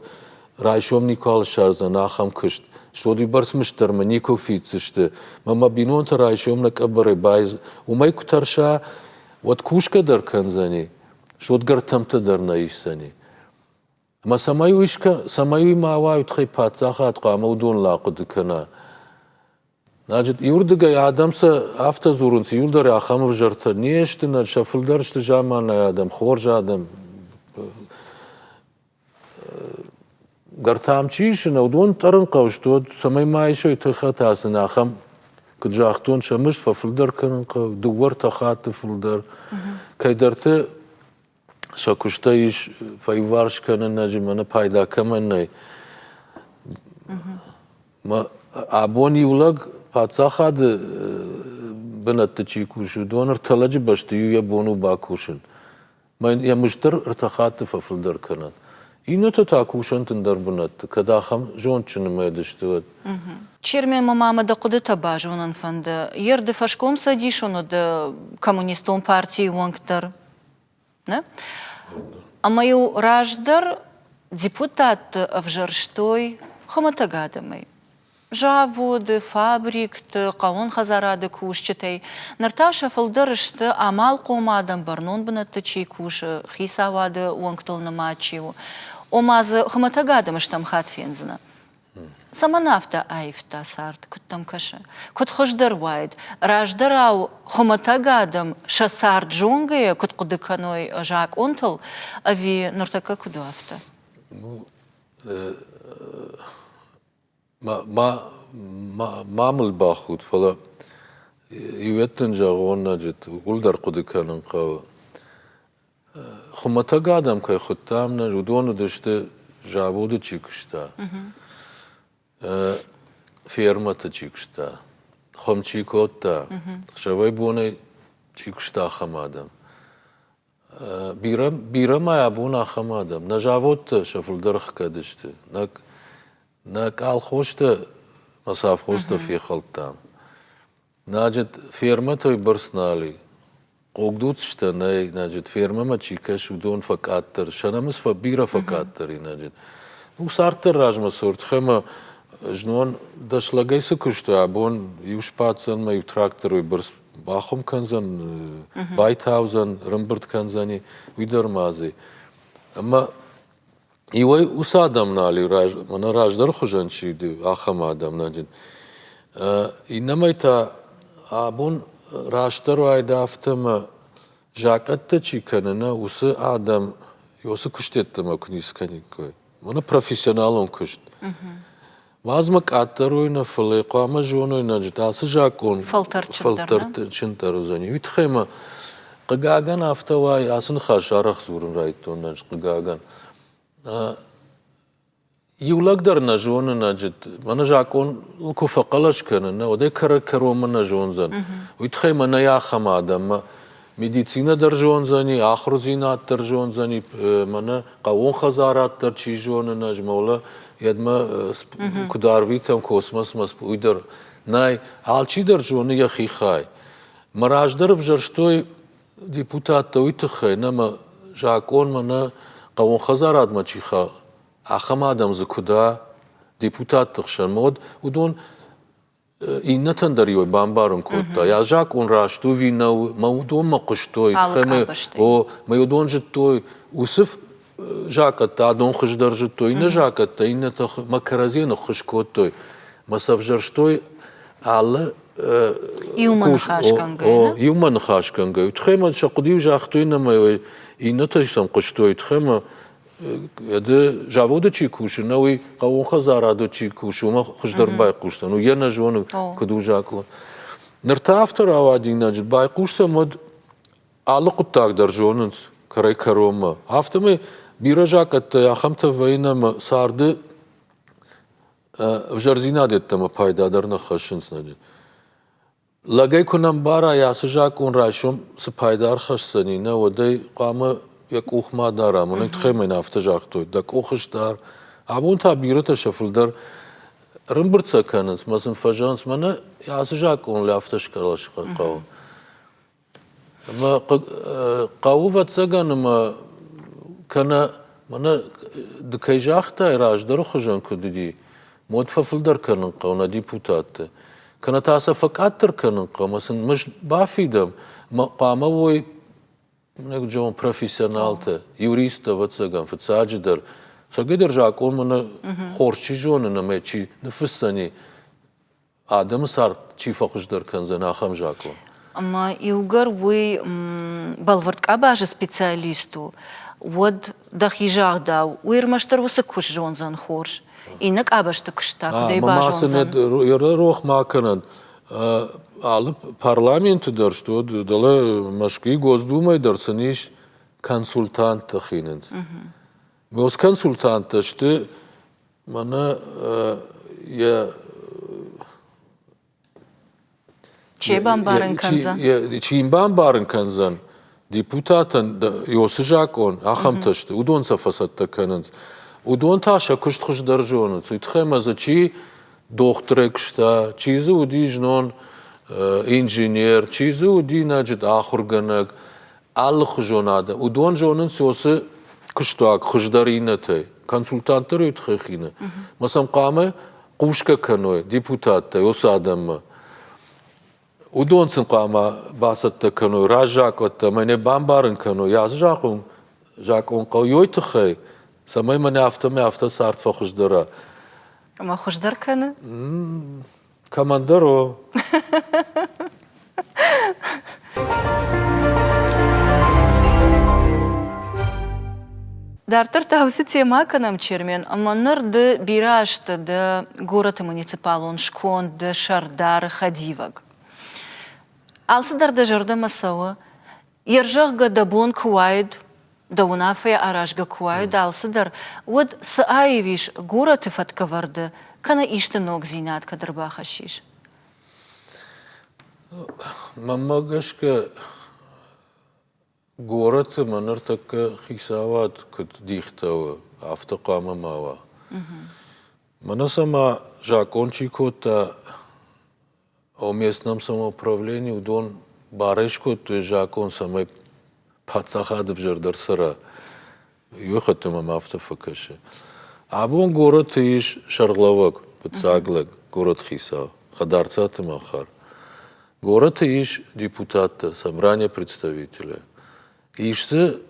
райсом никуал ссардзӕн ахӕм куыст. Стод уыйбӕрц мызд дӕр мӕ никуы фиддзысты. Мӕ мӕ бинонтӕ райсом нӕ къӕбӕрӕй бай... Уымӕй куы тӕрса, уӕд кусгӕ дӕр кӕндзӕни, суӕд гӕртӕмттӕ дӕр нӕ исдзӕни. Ӕмӕ цӕмӕй уый, цӕмӕй уый ма уа, уый тыххӕй паддзахад хъуамӕ уыдоныл ахъуыды кӕна. Значит, иуырдыгӕй адӕм сӕ афтӕ дзурынц, иуылдӕр ахӕм ӕвзӕртӕ не сты, нӕ сӕ фылдӕр сты заманайы адӕм, хорз адӕм. Гӕртам чи исы, нӕ уыдон тъӕрын хъӕуы сты, уӕд цӕмӕй ма исой тыххӕтӕ сын ахӕм, куыд загътон, сӕ мызд фӕфылдӕр кӕнын хъӕуы, дыууӕ-ӕртӕ хатты фылдӕр. Кӕйдӕрты сӕ куыстӕй ис фӕиуварс кӕнын нӕджы мӕнӕ пайда кӕмӕн нӕй. Абон иу лӕг паддзахады бынӕтты чи кусы, уыдон ӕртӕ лӕджы бӕсты иу йӕ бон у бакусын. Йӕ мызд дӕр ӕртӕ хатты фӕфылдӕр кӕнӕд. Иннӕтӕ та кусӕнт ӕндӕр бынӕтты, кӕд ахӕм зондджын нымад сты, уӕд. Чермен, мӕ мамӕ дӕ хъуыдытӕ базонын фӕнды. Йе рды фӕскомцӕдисон уыд коммунистон партийы уӕнг дӕр. Нӕ? Ӕмӕ-иу раздӕр депутатты ӕвзӕрстой хуымӕтӕг адӕмӕй. Заводы, фабрикты, хъӕууон хӕдзарады кусджытӕй. Ныр та сӕ фылдӕр сты амалхъом адӕм, бӕрнон бынӕтты чи кусы, хицауады уӕнгтыл нымад чи у. Ома дзы хуымӕтӕг адӕмы стӕм хатт фендзынӕ. Цӕмӕн афтӕ аивта цард, куыд дӕм кӕсы? Куыд хуыздӕр уаид, раздӕрау хуымӕтӕг адӕм сӕ цард зонгӕйӕ куыд хъуыды кӕной закъонтыл, ӕви ныртӕккӕ куыд у афтӕ? Ма, ма мыл бахуд, фӕлӕ иуӕттын зӕгъон, ууыл дӕр хъуыды кӕнын хъӕуы. Хуымӕтӕг адӕм кӕй хуыдтам, нӕ уыдон уыдысты заводы чи куыста, фермӕты чи куыста, хуым чи кодта, ӕхсӕвӕй-бонӕй чи куыста, ахӕм адӕм. Бирӕ, бирӕ ма абон ахӕм адӕм. Нӕ заводтӕ сӕ фылдӕр ӕхгӕд сты. Нӕ, нӕ къалхозтӕ мӕ совхозтӕ фехӕлдтам. Значит, фермӕтӕй бӕрц нал и. Хъогдуцджытӕ нӕй, значит, фермӕмӕ чи кӕсы, уыдон фӕкъаддӕр, сӕ нӕмыс бирӕ фӕкъаддӕр и, значит. Ну, царддӕр размӕ цорд, ӕмӕ знон дӕс лӕгӕй цы куысты, абон иу сбаддзӕн мӕ иу трактор уый бӕрц бахуым кӕндзӕн, байтаудзӕн, рымбырд кӕндзӕни, уый дӕр ма дзы. Ӕмӕ иуӕй уыцы адӕм нал и, мӕнӕ раздӕр хуызӕн чи уыди, ахӕм адӕм нӕ Иннӕмӕй та абон растдӕр уайд афтӕ ӕмӕ закъӕттӕ чи кӕны, нӕ уыцы адӕм уыцы куыстӕттӕмӕ куы ницы кӕниккой. Мӕнӕ профессионалон куыст. Уадз мӕ къаддӕр уой нӕ, фӕлӕ хъуамӕ зоной нӕ, ацы закъон фӕлтӕрдджындӕр уыдзӕни. Уый тыххӕй мӕ хъыгагӕн афтӕ уай, ацы ныхас арӕх дзурын райдыдтон нӕ, хъыгагӕн. Иу лӕг дӕр нӕ зоны, нӕджыт, мӕнӕ закъон куы фӕхъӕлӕс кӕны, нӕ, уӕд ӕй кӕрӕг-кӕронмӕ нӕ зондзӕн. Уый тыххӕй мӕнӕй ахӕм адӕммӕ медицинӕ дӕр зондзӕни, ахуырдзинад дӕр зондзӕни, мӕнӕ хъӕууон хӕдзарад дӕр чи зоны, нӕ змӕлы, йедмӕ куыд арвитӕм космосмӕ, уый дӕр нӕй. Алчидӕр зоны йӕхи хай. Мӕ раздӕр ӕвзӕрстой депутаттӕ уый тыххӕй, нӕ мӕ закъонмӕ, нӕ хъӕууон хӕдзарадмӕ чи ахӕм адӕм дзы куы дӕ депутатты хсӕн, уӕд уыдон иннӕтӕн дӕр иу бамбарын кодта, йӕ закъон раст у ӕви нӕу, мӕ уыдонмӕ хъуыстой, о, мӕ уыдон зыдтой, уыцы закъӕттӕ адон хуыздӕр зыдтой, иннӕ закъӕттӕ иннӕтӕ мӕ кӕрӕдзийӕн ӕххуыс кодтой, мӕ сӕвзӕрстой алы Иумӕ ныхасгӕнгӕ. Иумӕ ныхасгӕнгӕ. Тыхӕй ма сӕ хъуыды загътой нӕмӕ иннӕтӕ сӕм хъуыстой. Тыхӕй ма ды заводы чи кусы, нӕ уый хъӕууон хӕдзарады чи кусы, уымӕ хуыздӕр байхъусдзӕн. Уый йӕ нӕ зоны, куыд у закъон. Ныр та афтӕ рауади, байхъусӕм, уӕд алы хъуыддаг дӕр зонынц кӕрӕй-кӕронмӕ. Афтӕмӕй бирӕ закъӕттӕ ахӕмтӕ вӕййы ӕмӕ царды ӕвзӕрдзинад йеддӕмӕ пайда дӕр нӕ хӕссынц. Лӕгӕй куы нӕ мбарай, ацы закъон райсом цы пайда ӕрхӕсдзӕни, нӕ, уӕд ӕй хъуамӕ йӕ къух ма дара. Мӕнӕ тыххӕй мӕн афтӕ загътой, дӕ къух сдар. Абон та бирӕтӕ сӕ фылдӕр ӕрӕмбырд сӕ кӕнынц, мӕ сын фӕзӕгъынц, мӕнӕ ацы закъоныл афтӕ скӕлӕс хъӕуы. Ӕмӕ хъӕуы ӕвӕццӕгӕн ӕмӕ кӕнӕ мӕнӕ ды кӕй загътай, раздӕры хуызӕн куыд уыди, уӕд фӕфылдӕр кӕнын хъӕуы нӕ депутатты. Кӕнӕ та сӕ фӕкъаддӕр кӕнын хъӕуы ӕмӕ сын мызд бафидӕм, ӕмӕ хъуамӕ уой зӕгъон, профессионалтӕ, юристтӕ, ӕвӕццӕгӕн, фыццаджыдӕр. Цӕгӕйдӕр закъон мӕнӕ хорз чи зоны ӕмӕ чи ныффыссӕни, адӕмы цард чи фӕхуыздӕр кӕндзӕн, ахӕм закъон. Ӕмӕ иугӕр уый бӕлвырд къабазы специалист у, уӕд дӕхи загъдау, уый ӕрмӕстдӕр уыцы куыст зондзӕн хорз. Иннӕ къабӕзты куыст та куыдӕй базондзӕн? Рох ма кӕнӕд, алы парламенты дӕр сты, уӕд дӕлӕ Мӕскуыйы Госдумӕйы дӕр сын ис консультанттӕ хинынц. Госконсультанттӕ сты Мӕнӕ йӕ Чи бамбарын кӕндзӕн? Чи йын бамбарын кӕндзӕн, депутатӕн Иосы закъон ахӕмтӕ сты, уыдон сӕ фӕцӕттӕ кӕнынц. Уыдон та сӕ куыст хуыздӕр зонынц. Уый тыххӕй ма дзы чи дохтырӕй куыста, чи дзы уыди знон инженер, чи дзы уыди нӕджыд ахуыргӕнӕг, алыхуызон адӕм. Уыдон зонынц уыцы куыстуаг хуыздӕр иннӕтӕй. Консультанттӕ уый тыххӕй хины. Мӕ сӕм хъуамӕ хъусгӕ кӕной депутаттӕ уыцы адӕммӕ. Уыдон сын хъуамӕ бацӕттӕ кӕной раззакъӕттӕ ӕмӕ нӕ бамбарын кӕной, ацы закъон, закъон хъӕуы уый тыххӕй, цӕмӕй мӕнӕ афтӕмӕй афтӕ цард фӕхуыздӕра. Ӕмӕ хуыздӕр кӕны? Кӕмӕндӕр о. Дарддӕр та уыцы темӕ кӕнӕм, Чермен, ӕмӕ ныр ды бирӕ азты дӕ горӕты муниципалон сконды сӕрдары хӕдивӕг. Алцыдӕр дӕ зӕрдӕмӕ цӕуы? Йе рзӕгъгӕ дӕ бон куы уаид, дӕ уынаффӕйӕ аразгӕ куы уаид алцыдӕр, уӕд цы аивис горӕты фӕткӕвӕрды кӕнӕ исты ногдзинад кӕд ӕрбахӕссис? Мӕнмӕ гӕсгӕ, горӕты мӕ ныртӕккӕ хицауад куыд дихтӕ у, афтӕ хъуамӕ ма уа. Мӕнӕ цӕмӕ закъон чи кодта, О местном самоуправлении уыдон барӕй скодтой закъон, цӕмӕй паддзахады ӕвзӕрдӕр цӕра. Иухатт мӕм афтӕ фӕкӕсы. Абон горӕты ис сӕргълӕууӕг, фыццаг лӕг, горӕт хицау, Хӕдарцаты Махар. Горӕты ис депутаттӕ, собрание представителя. Ис дзы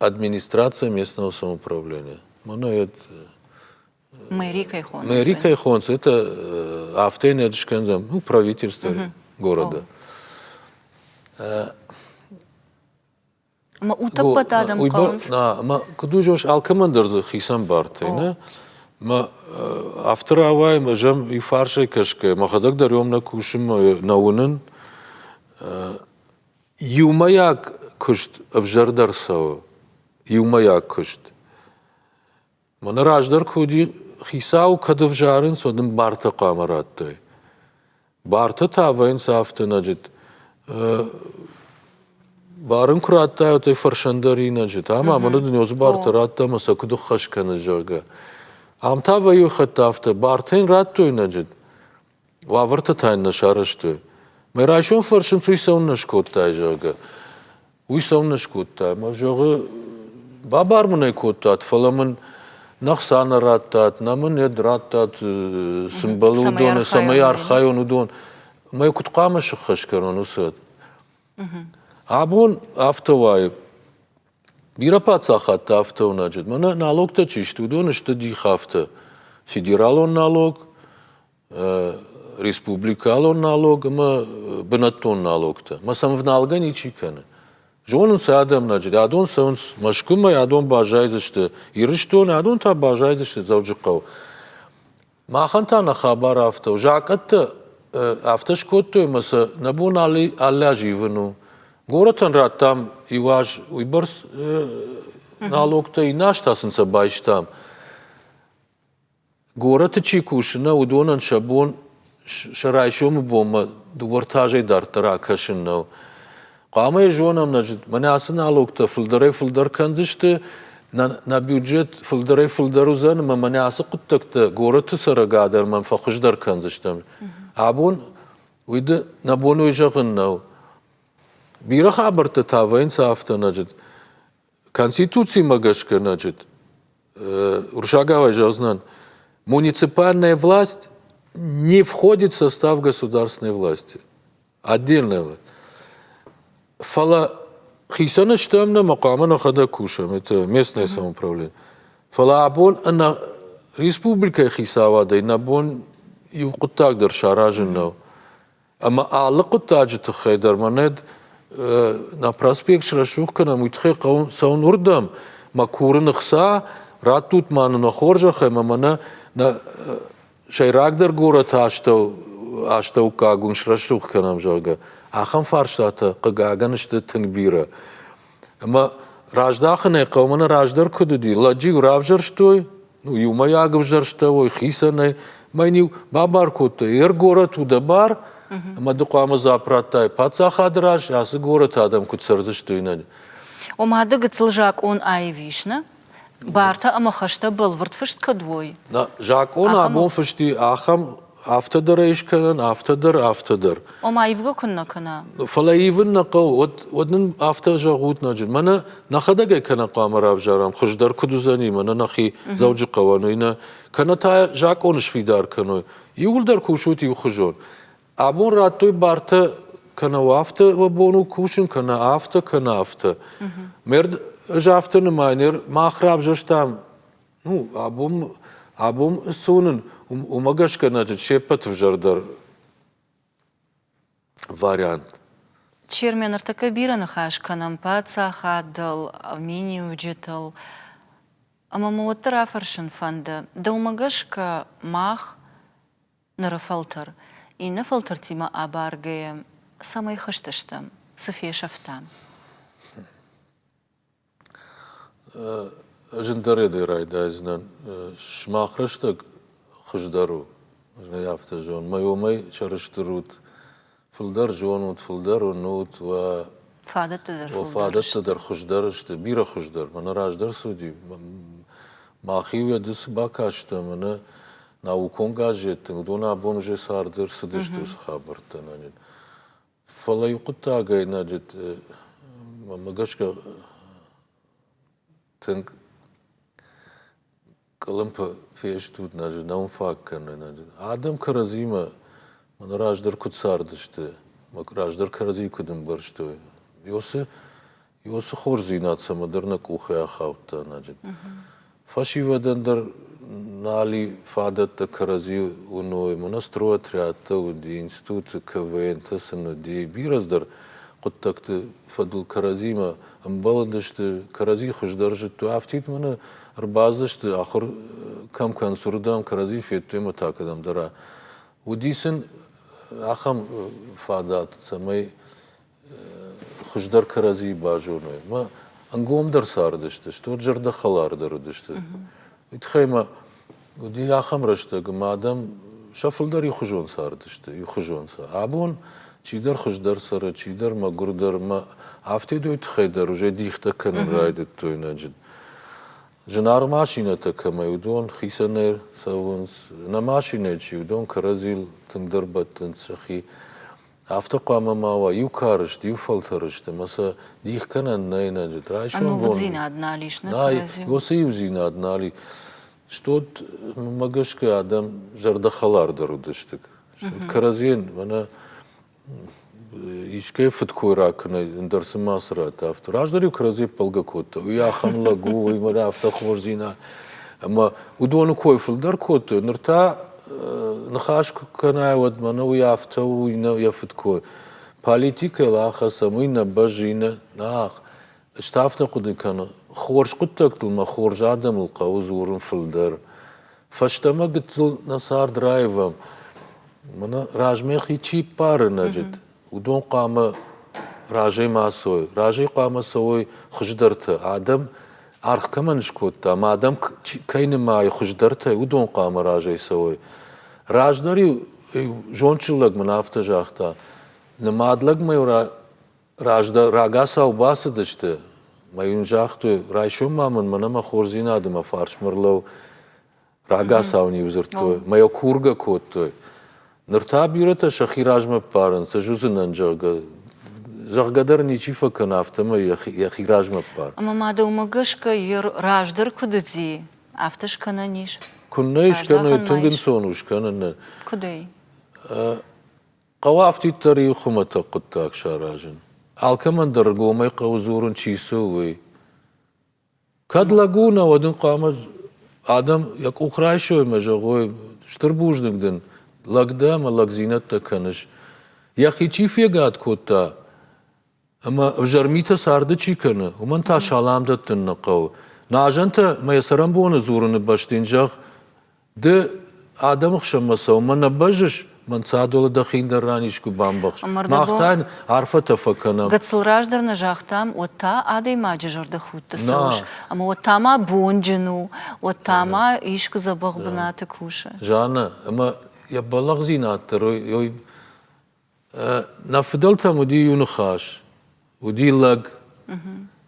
администрация местного самоуправления. Мӕнӕ это Мэри кӕй хонынц? Мэри кӕй хонынц, это афтӕ не скӕндзӕн, ну, правительство города. Ӕмӕ утӕппӕт адӕм хъӕуынц? Ӕмӕ куыд у, алкӕмӕн дӕр дзы хицӕн бартӕ, нӕ? Мӕ афтӕ рауайы, ӕз ӕм иу фарсӕй кӕсгӕ, мӕхӕдӕг дӕр уым нӕ кусын, нӕ уынын. Иумӕйаг куыст ӕвзӕрдӕр цӕуы, иумӕйаг куыст. Мӕнӕ раздӕр куы уыди, хицау кӕд ӕвзарынц, уӕд ын бартӕ хъуамӕ радтой. Бартӕ та вӕййынц афтӕ, значит, бар ын куы радтай, уӕд ӕй фӕрсӕн дӕр и, значит, ӕмӕ мӕнӕ дын уыцы бартӕ радта ӕмӕ сӕ куыд ӕххӕст кӕныс, зӕгъгӕ. Ам та вӕййы хатт афтӕ, бартӕ йын радтой, значит, уавӕртӕ та йын нӕ сарӕзтой. Мӕ райсом фӕрсынц, уый цӕуылнӕ скодтай, зӕгъгӕ. Уый цӕуылнӕ скодтай? Мӕ зӕгъы, бабар мын ӕй кодтат, фӕлӕ мын нӕ хца нӕ радтат, нӕ мын ед радтат, цы мбӕлы уыдоны, цӕмӕй архайон уыдон. Мӕ куыд хъуамӕ сыххӕст кӕнон уыцы? Абон афтӕ уайы. Бирӕ паддзахӕдтӕ афтӕ уынаджы. Мӕнӕ налогтӕ чи сты, уыдон сты дих афтӕ. Федералон налог, республикалон налог ӕмӕ бынӕттон налогтӕ. Мӕ сӕм вналгӕ ничи кӕны. Зонынц адӕм нӕ адон цӕуынц Мӕскуымӕ, адон баззайдзысты Ирыстоны, адон та баззайдзысты Дзӕуджыхъӕуы. Махӕн та нӕ хабар афтӕ у. Закъӕттӕ афтӕ скодтой ӕмӕ сӕ нӕ бон алы аз ивын у. Горӕтӕн радтам иу аз уыйбӕрц налогтӕ, иннӕ аз та сын сӕ байстам. Горӕты чи кусы, нӕ уыдонӕн сӕ бон сӕ райсомы бонмӕ дыууӕ-ӕртӕ азӕй дарддӕр акӕсын нӕу. Хъуамӕ йӕ зонӕм, нӕ мӕнӕ ацы налогтӕ фылдӕрӕй-фылдӕр кӕндзысты, нӕ бюджет фылдӕрӕй-фылдӕр уыдзӕн ӕмӕ мӕнӕ ацы хъуыддӕгтӕ горӕты цӕрӕг адӕмӕн фӕхуыздӕр кӕндзыстӕм. Абон уый нӕ бон уый зӕгъын нӕу. Бирӕ хабӕрттӕ та вӕййынц афтӕ, значит, Конституцимӕ гӕсгӕ, значит, уырыссагау зӕгъдзынӕн, муниципальная власть не входит в состав государственной власти. Отдельная власть. Фӕлӕ хицӕн стӕм нӕ ӕмӕ хъуамӕ нӕхӕдӕг кусӕм, это местное самоуправление. Фӕлӕ абон ӕнӕ республикӕйы хицауадӕй нӕ бон иу хъуыддаг дӕр саразын нӕу. Ӕмӕ алы хъуыддаджы тыххӕй дӕр мӕнӕ нӕ проспект срӕсугъд кӕнӕм, уый тыххӕй хъӕуы цӕуын уырдӕм, мӕ курын ӕхца, раттут ма нын нӕ хорзӕх ӕмӕ мӕнӕ нӕ сӕйрагдӕр горӕты астӕу астӕуккаг уын срӕсугъд кӕнӕм, зӕгъгӕ. Ахӕм фарстатӕ, хъыгагӕн, сты тынг бирӕ. Ӕмӕ раздахынӕй хъӕуы, мӕнӕ раздӕр куыд уыди, лӕджы-иу равзӕрстой, ну, иумӕйаг ӕвзӕрстӕуой, хицӕнӕй. Мӕ йын-иу бабар кодтой, ер горӕт у дӕ бар, ӕмӕ ды хъуамӕ дзуапп радтай паддзахады раз, ацы горӕты адӕм куыд цӕрдзысты, уый нӕ. Ома ды гыццыл закъон аивис, нӕ? Бартӕ ӕмӕ хӕстӕ бӕлвырд фыст кӕд уой? Закъон абон фыст и ахӕм афтӕ дӕр ӕй скӕнӕн, афтӕ дӕр, афтӕ дӕр. Ома ивгӕ куыннӕ кӕна? Фӕлӕ ивын нӕ хъӕуы, уӕд, уӕд нын афтӕ зӕгъут ноджы. Мӕнӕ нӕхӕдӕг ӕй кӕнӕ хъуамӕ равзарӕм, хуыздӕр куыд уыдзӕни, мӕнӕ нӕхи Дзӕуджыхъӕуӕн, уый нӕ. Кӕнӕ та закъон сфидар кӕной. Иууылдӕр кусут иухуызон. Абон радтой бартӕ кӕнӕ афтӕ уӕ бон у кусын, кӕнӕ афтӕ, кӕнӕ афтӕ. Мерд ӕз афтӕ нымайын, мах равзӕрстам Ну, абон, абон цы уынын, уымӕ гӕсгӕ значит, се ппӕт ӕвзӕрдӕр вариант. Чермен, ныртӕккӕ бирӕ ныхас кӕнӕм паддзахадыл, миниуджытыл. Ӕмӕ мӕ уӕддӕр афӕрсын фӕнды, дӕумӕ гӕсгӕ мах, ныры фӕлтӕр, иннӕ фӕлтӕртимӕ абаргӕйӕ, цӕмӕй хызт стӕм, цы фесӕфтам? Ӕз ӕндӕрӕй райдайдзынӕн. Сымах рӕстӕг хуыздӕр у, ӕз афтӕ зон. Мӕ уымӕй сӕрыстыр ут, фылдӕр зонут, фылдӕр уынут, уӕ фадӕттӕ дӕр уӕ фадӕттӕ дӕр хуыздӕр сты, бирӕ хуыздӕр. Мӕнӕ раздӕр цы уыди, мах-иу уӕды цы бакастӕн, мӕнӕ наукон газетты, уыдон абон уже царды ӕрцыдысты уыцы хабӕрттӕ. Фӕлӕ иу хъуыддагӕй значит, мӕнмӕ гӕсгӕ тынг къуылымпы фестут, значит, нӕ уын фаг кӕны. Адӕм кӕрӕдзимӕ мӕнӕ раздӕр куыд цардысты, раздӕр кӕрӕдзийы куыд ӕмбӕрстой, уыцы Уыцы хорздзинад цӕмӕдӕр нӕ къухӕй ахаудта, значит. Фӕсивӕдӕн дӕр нал и фадӕттӕ кӕрӕдзи уыной. Мӕнӕ стройотрядтӕ уыди, институты КВН-тӕ сын уыди, бирӕ цыдӕр. хъуыддӕгты фӕдыл кӕрӕдзимӕ ӕмбӕлыдысты, кӕрӕдзи хуыздӕр зыдтой. Афтид мӕнӕ ӕрбадзысты, ахуыр кӕм кӕнынц, уырдӕм кӕрӕдзи федтой ӕмӕ та кӕдӕмдӕр Уыди сын ахӕм фадат, цӕмӕй хуыздӕр кӕрӕдзийы базоной. Мӕ ӕнгомдӕр цардысты, стӕй зӕрдӕхӕлардӕр уыдысты. Уый тыххӕй ма уыди ахӕм рӕстӕг, ӕмӕ адӕм сӕ фылдӕр иухуызон цардысты, иухуызон сӕ. Абон чидӕр хуыздӕр цӕры, чидӕр мӕгуырдӕр, мӕ афтӕ уый тыххӕй дӕр уже дихтӕ кӕнын райдыдтой нӕджы. Зынаргъ машинӕтӕ кӕмӕй, уыдон хицӕнӕй цӕуынц. Нӕ машинӕ чи, уыдон кӕрӕдзийыл тынгдӕр бӕттынц сӕхи. Афтӕ хъуамӕ ма уа, иу кары сты, иу фӕлтӕры сты, ӕмӕ сӕ дих кӕнӕн нӕй нӕджыт. Райсом бон Ӕнувыддзинад нал ис, нӕ нӕй, кӕрӕдзиуыл. Уыцы иудзинад нал и. Стод мӕ гӕсгӕ адӕм зӕрдӕхӕлардӕр уыдысты. Кӕрӕдзийӕн мӕнӕ искӕй фыдкой ракӕнай, ӕндӕр цы ма цы радта афтӕ. Раздӕр-иу кӕрӕдзи ӕппӕлгӕ кодта, уый ахӕм лӕг у, уый мӕнӕ афтӕ хорздзинад. Ӕмӕ уыдоны кой фылдӕр кодтой, ныр та ныхас куы кӕнай, уӕд мӕнӕ уый афтӕ у, уый нӕ йӕ фыдкой. Политикӕйыл ахӕцӕм, уый нӕ бӕззы, нӕ нах. Ӕз та афтӕ хъуыды кӕнын, хорз хъуыддӕгтыл мӕ хорз адӕмыл хъӕуы дзурын фылдӕр. Фӕстӕмӕ гыццыл нӕ цард раивӕм. Мӕнӕ размӕ хи чи ппары нӕджыт, уыдон хъуамӕ разӕй ма цӕуой. Разӕй хъуамӕ цӕуой хуыздӕртӕ. Адӕм аргъ кӕмӕн скодта, ӕмӕ адӕм кӕй нымайы хуыздӕртӕй, уыдон хъуамӕ разӕй цӕуой. Раздӕр-иу зондджын лӕг мын афтӕ загъта, нымад лӕгмӕ-иу раздӕр рагацау бацыдысты, мӕ йын загътой, райсом ма мын мӕнӕ мӕ хорздзинады мӕ фарсмӕ рлӕуу. Рагацау ын-иу дзырдтой, мӕ йӕ кургӕ кодтой. Ныр та бирӕтӕ сӕхи размӕ ппарынц, ӕз уыдзынӕн, зӕгъгӕ. Зӕгъгӕ дӕр ничи фӕкӕны, афтӕмӕй йӕхи размӕ ппар. Ӕмӕ ма дӕумӕ гӕсгӕ йӕ раздӕр куыд уыди, афтӕ скӕнӕн ис? Куыннӕ скӕной, тынг ӕнцон у скӕнын. Куыдӕй? Хъӕуы афтиддӕр иу хуымӕтӕг хъуыддаг саразын. Алкӕмӕн дӕр ӕргомӕй хъӕуы дзурын, чи цы у, уый. Кӕд лӕг у, нӕ, уӕд ын хъуамӕ адӕм йӕ къух райсой ӕмӕ зӕгъой, стыр бузныг дын, лӕг дӕ ӕмӕ лӕгдзинӕдтӕ кӕныс. Йӕхи чи фегад кодта ӕмӕ ӕвзӕр митӕ царды чи кӕны, уымӕн та салам дӕттын нӕ хъӕуы. Нуазӕнтӕ мӕ йӕ цӕрӕнбоны дзурыны бӕсты йын зӕгъ, Ды адӕмы хсӕнмӕ цӕуынмӕ нӕ бӕззыс, мӕн цадолы дӕхи ӕндӕр ран искуы бамбӕхс. Мах та йын арфӕтӕ фӕкӕнӕм. Гыццыл раздӕр нӕ загътам, уӕд та адӕймаджы зӕрдӕхудты цӕуыс, ӕмӕ уӕд та ма бонджын у, уӕд та ма искуы дзӕбӕх бынаты кусы. Жанна, ӕмӕ йӕ бӕллӕхдзинад дӕр Нӕ фыдӕлтӕм уыди иу ныхас, уыди лӕг.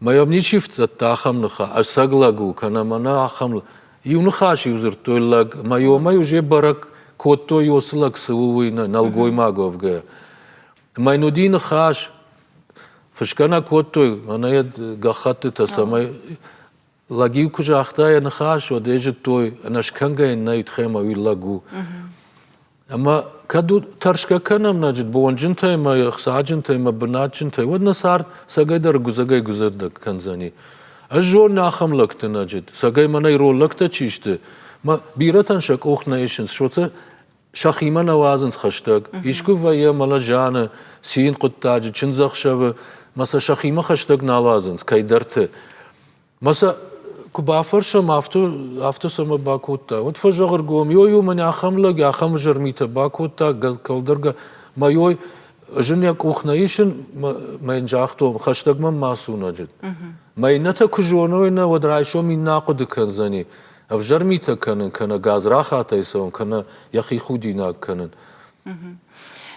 Мӕ йӕм ничи фтыдта ахӕм ныхас, ӕцӕг лӕг у, кӕнӕ мӕнӕ ахӕм. Иу ныхас-иу дзырдтой лӕг, мӕ йомӕ уже бӕрӕг кодтой, уыцы лӕг цы у, уый, нӕлгоймаг уӕвгӕ. Мӕ йын уыди ныхас, фысгӕ нӕ кодтой, мӕнӕ йӕ гӕххӕттытӕ, цӕмӕй Лӕг-иу куы загъта йӕ ныхас, уӕд ӕй зыдтой, ӕнӕскӕнгӕ йын нӕй тхӕмӕ уый лӕг у. Ӕмӕ кӕд тӕрсгӕ кӕнӕм нӕ бонджынтӕй ӕмӕ ӕхцаджынтӕй ӕмӕ бынатджынтӕй, уӕд нӕ цард цӕгӕйдӕр гуыдзӕгӕй гуыдзӕгдӕр кӕндзӕни. Ӕз зонын ахӕм лӕгты нӕджыд, цӕгӕй мӕнӕ ирон лӕгтӕ чи сты, мӕ бирӕтӕн сӕ къух нӕ исынц, соцӕ сӕхимӕ нӕ уадзынц хӕстӕг. Искуы вӕййы мӕлӕ зианы, цин хъуыддаджы, чындзӕхсӕвы, мӕ сӕ сӕхимӕ хӕстӕг нал уадзынц кӕйдӕрты. Мӕ сӕ куы бафӕрсӕм, афтӕ, афтӕ цӕмӕ бакодта, уӕд фӕзӕгъыргом, йой-йо мӕнӕ ахӕм лӕг, ахӕм ӕвзӕр митӕ бакодта, кӕлдӕргӕ, мӕ йой, ӕз ын йӕ къух нӕ исын, мӕ йын загътон, хӕстӕг мӕм ма цу нӕджыд. Мӕ иннӕтӕ куы зоной, нӕ, уӕд райсом иннӕ ахъуыды кӕндзӕни, ӕвзӕр митӕ кӕнын, кӕнӕ гадзрахатӕй цӕуын, кӕнӕ йӕхи худинаг кӕнын.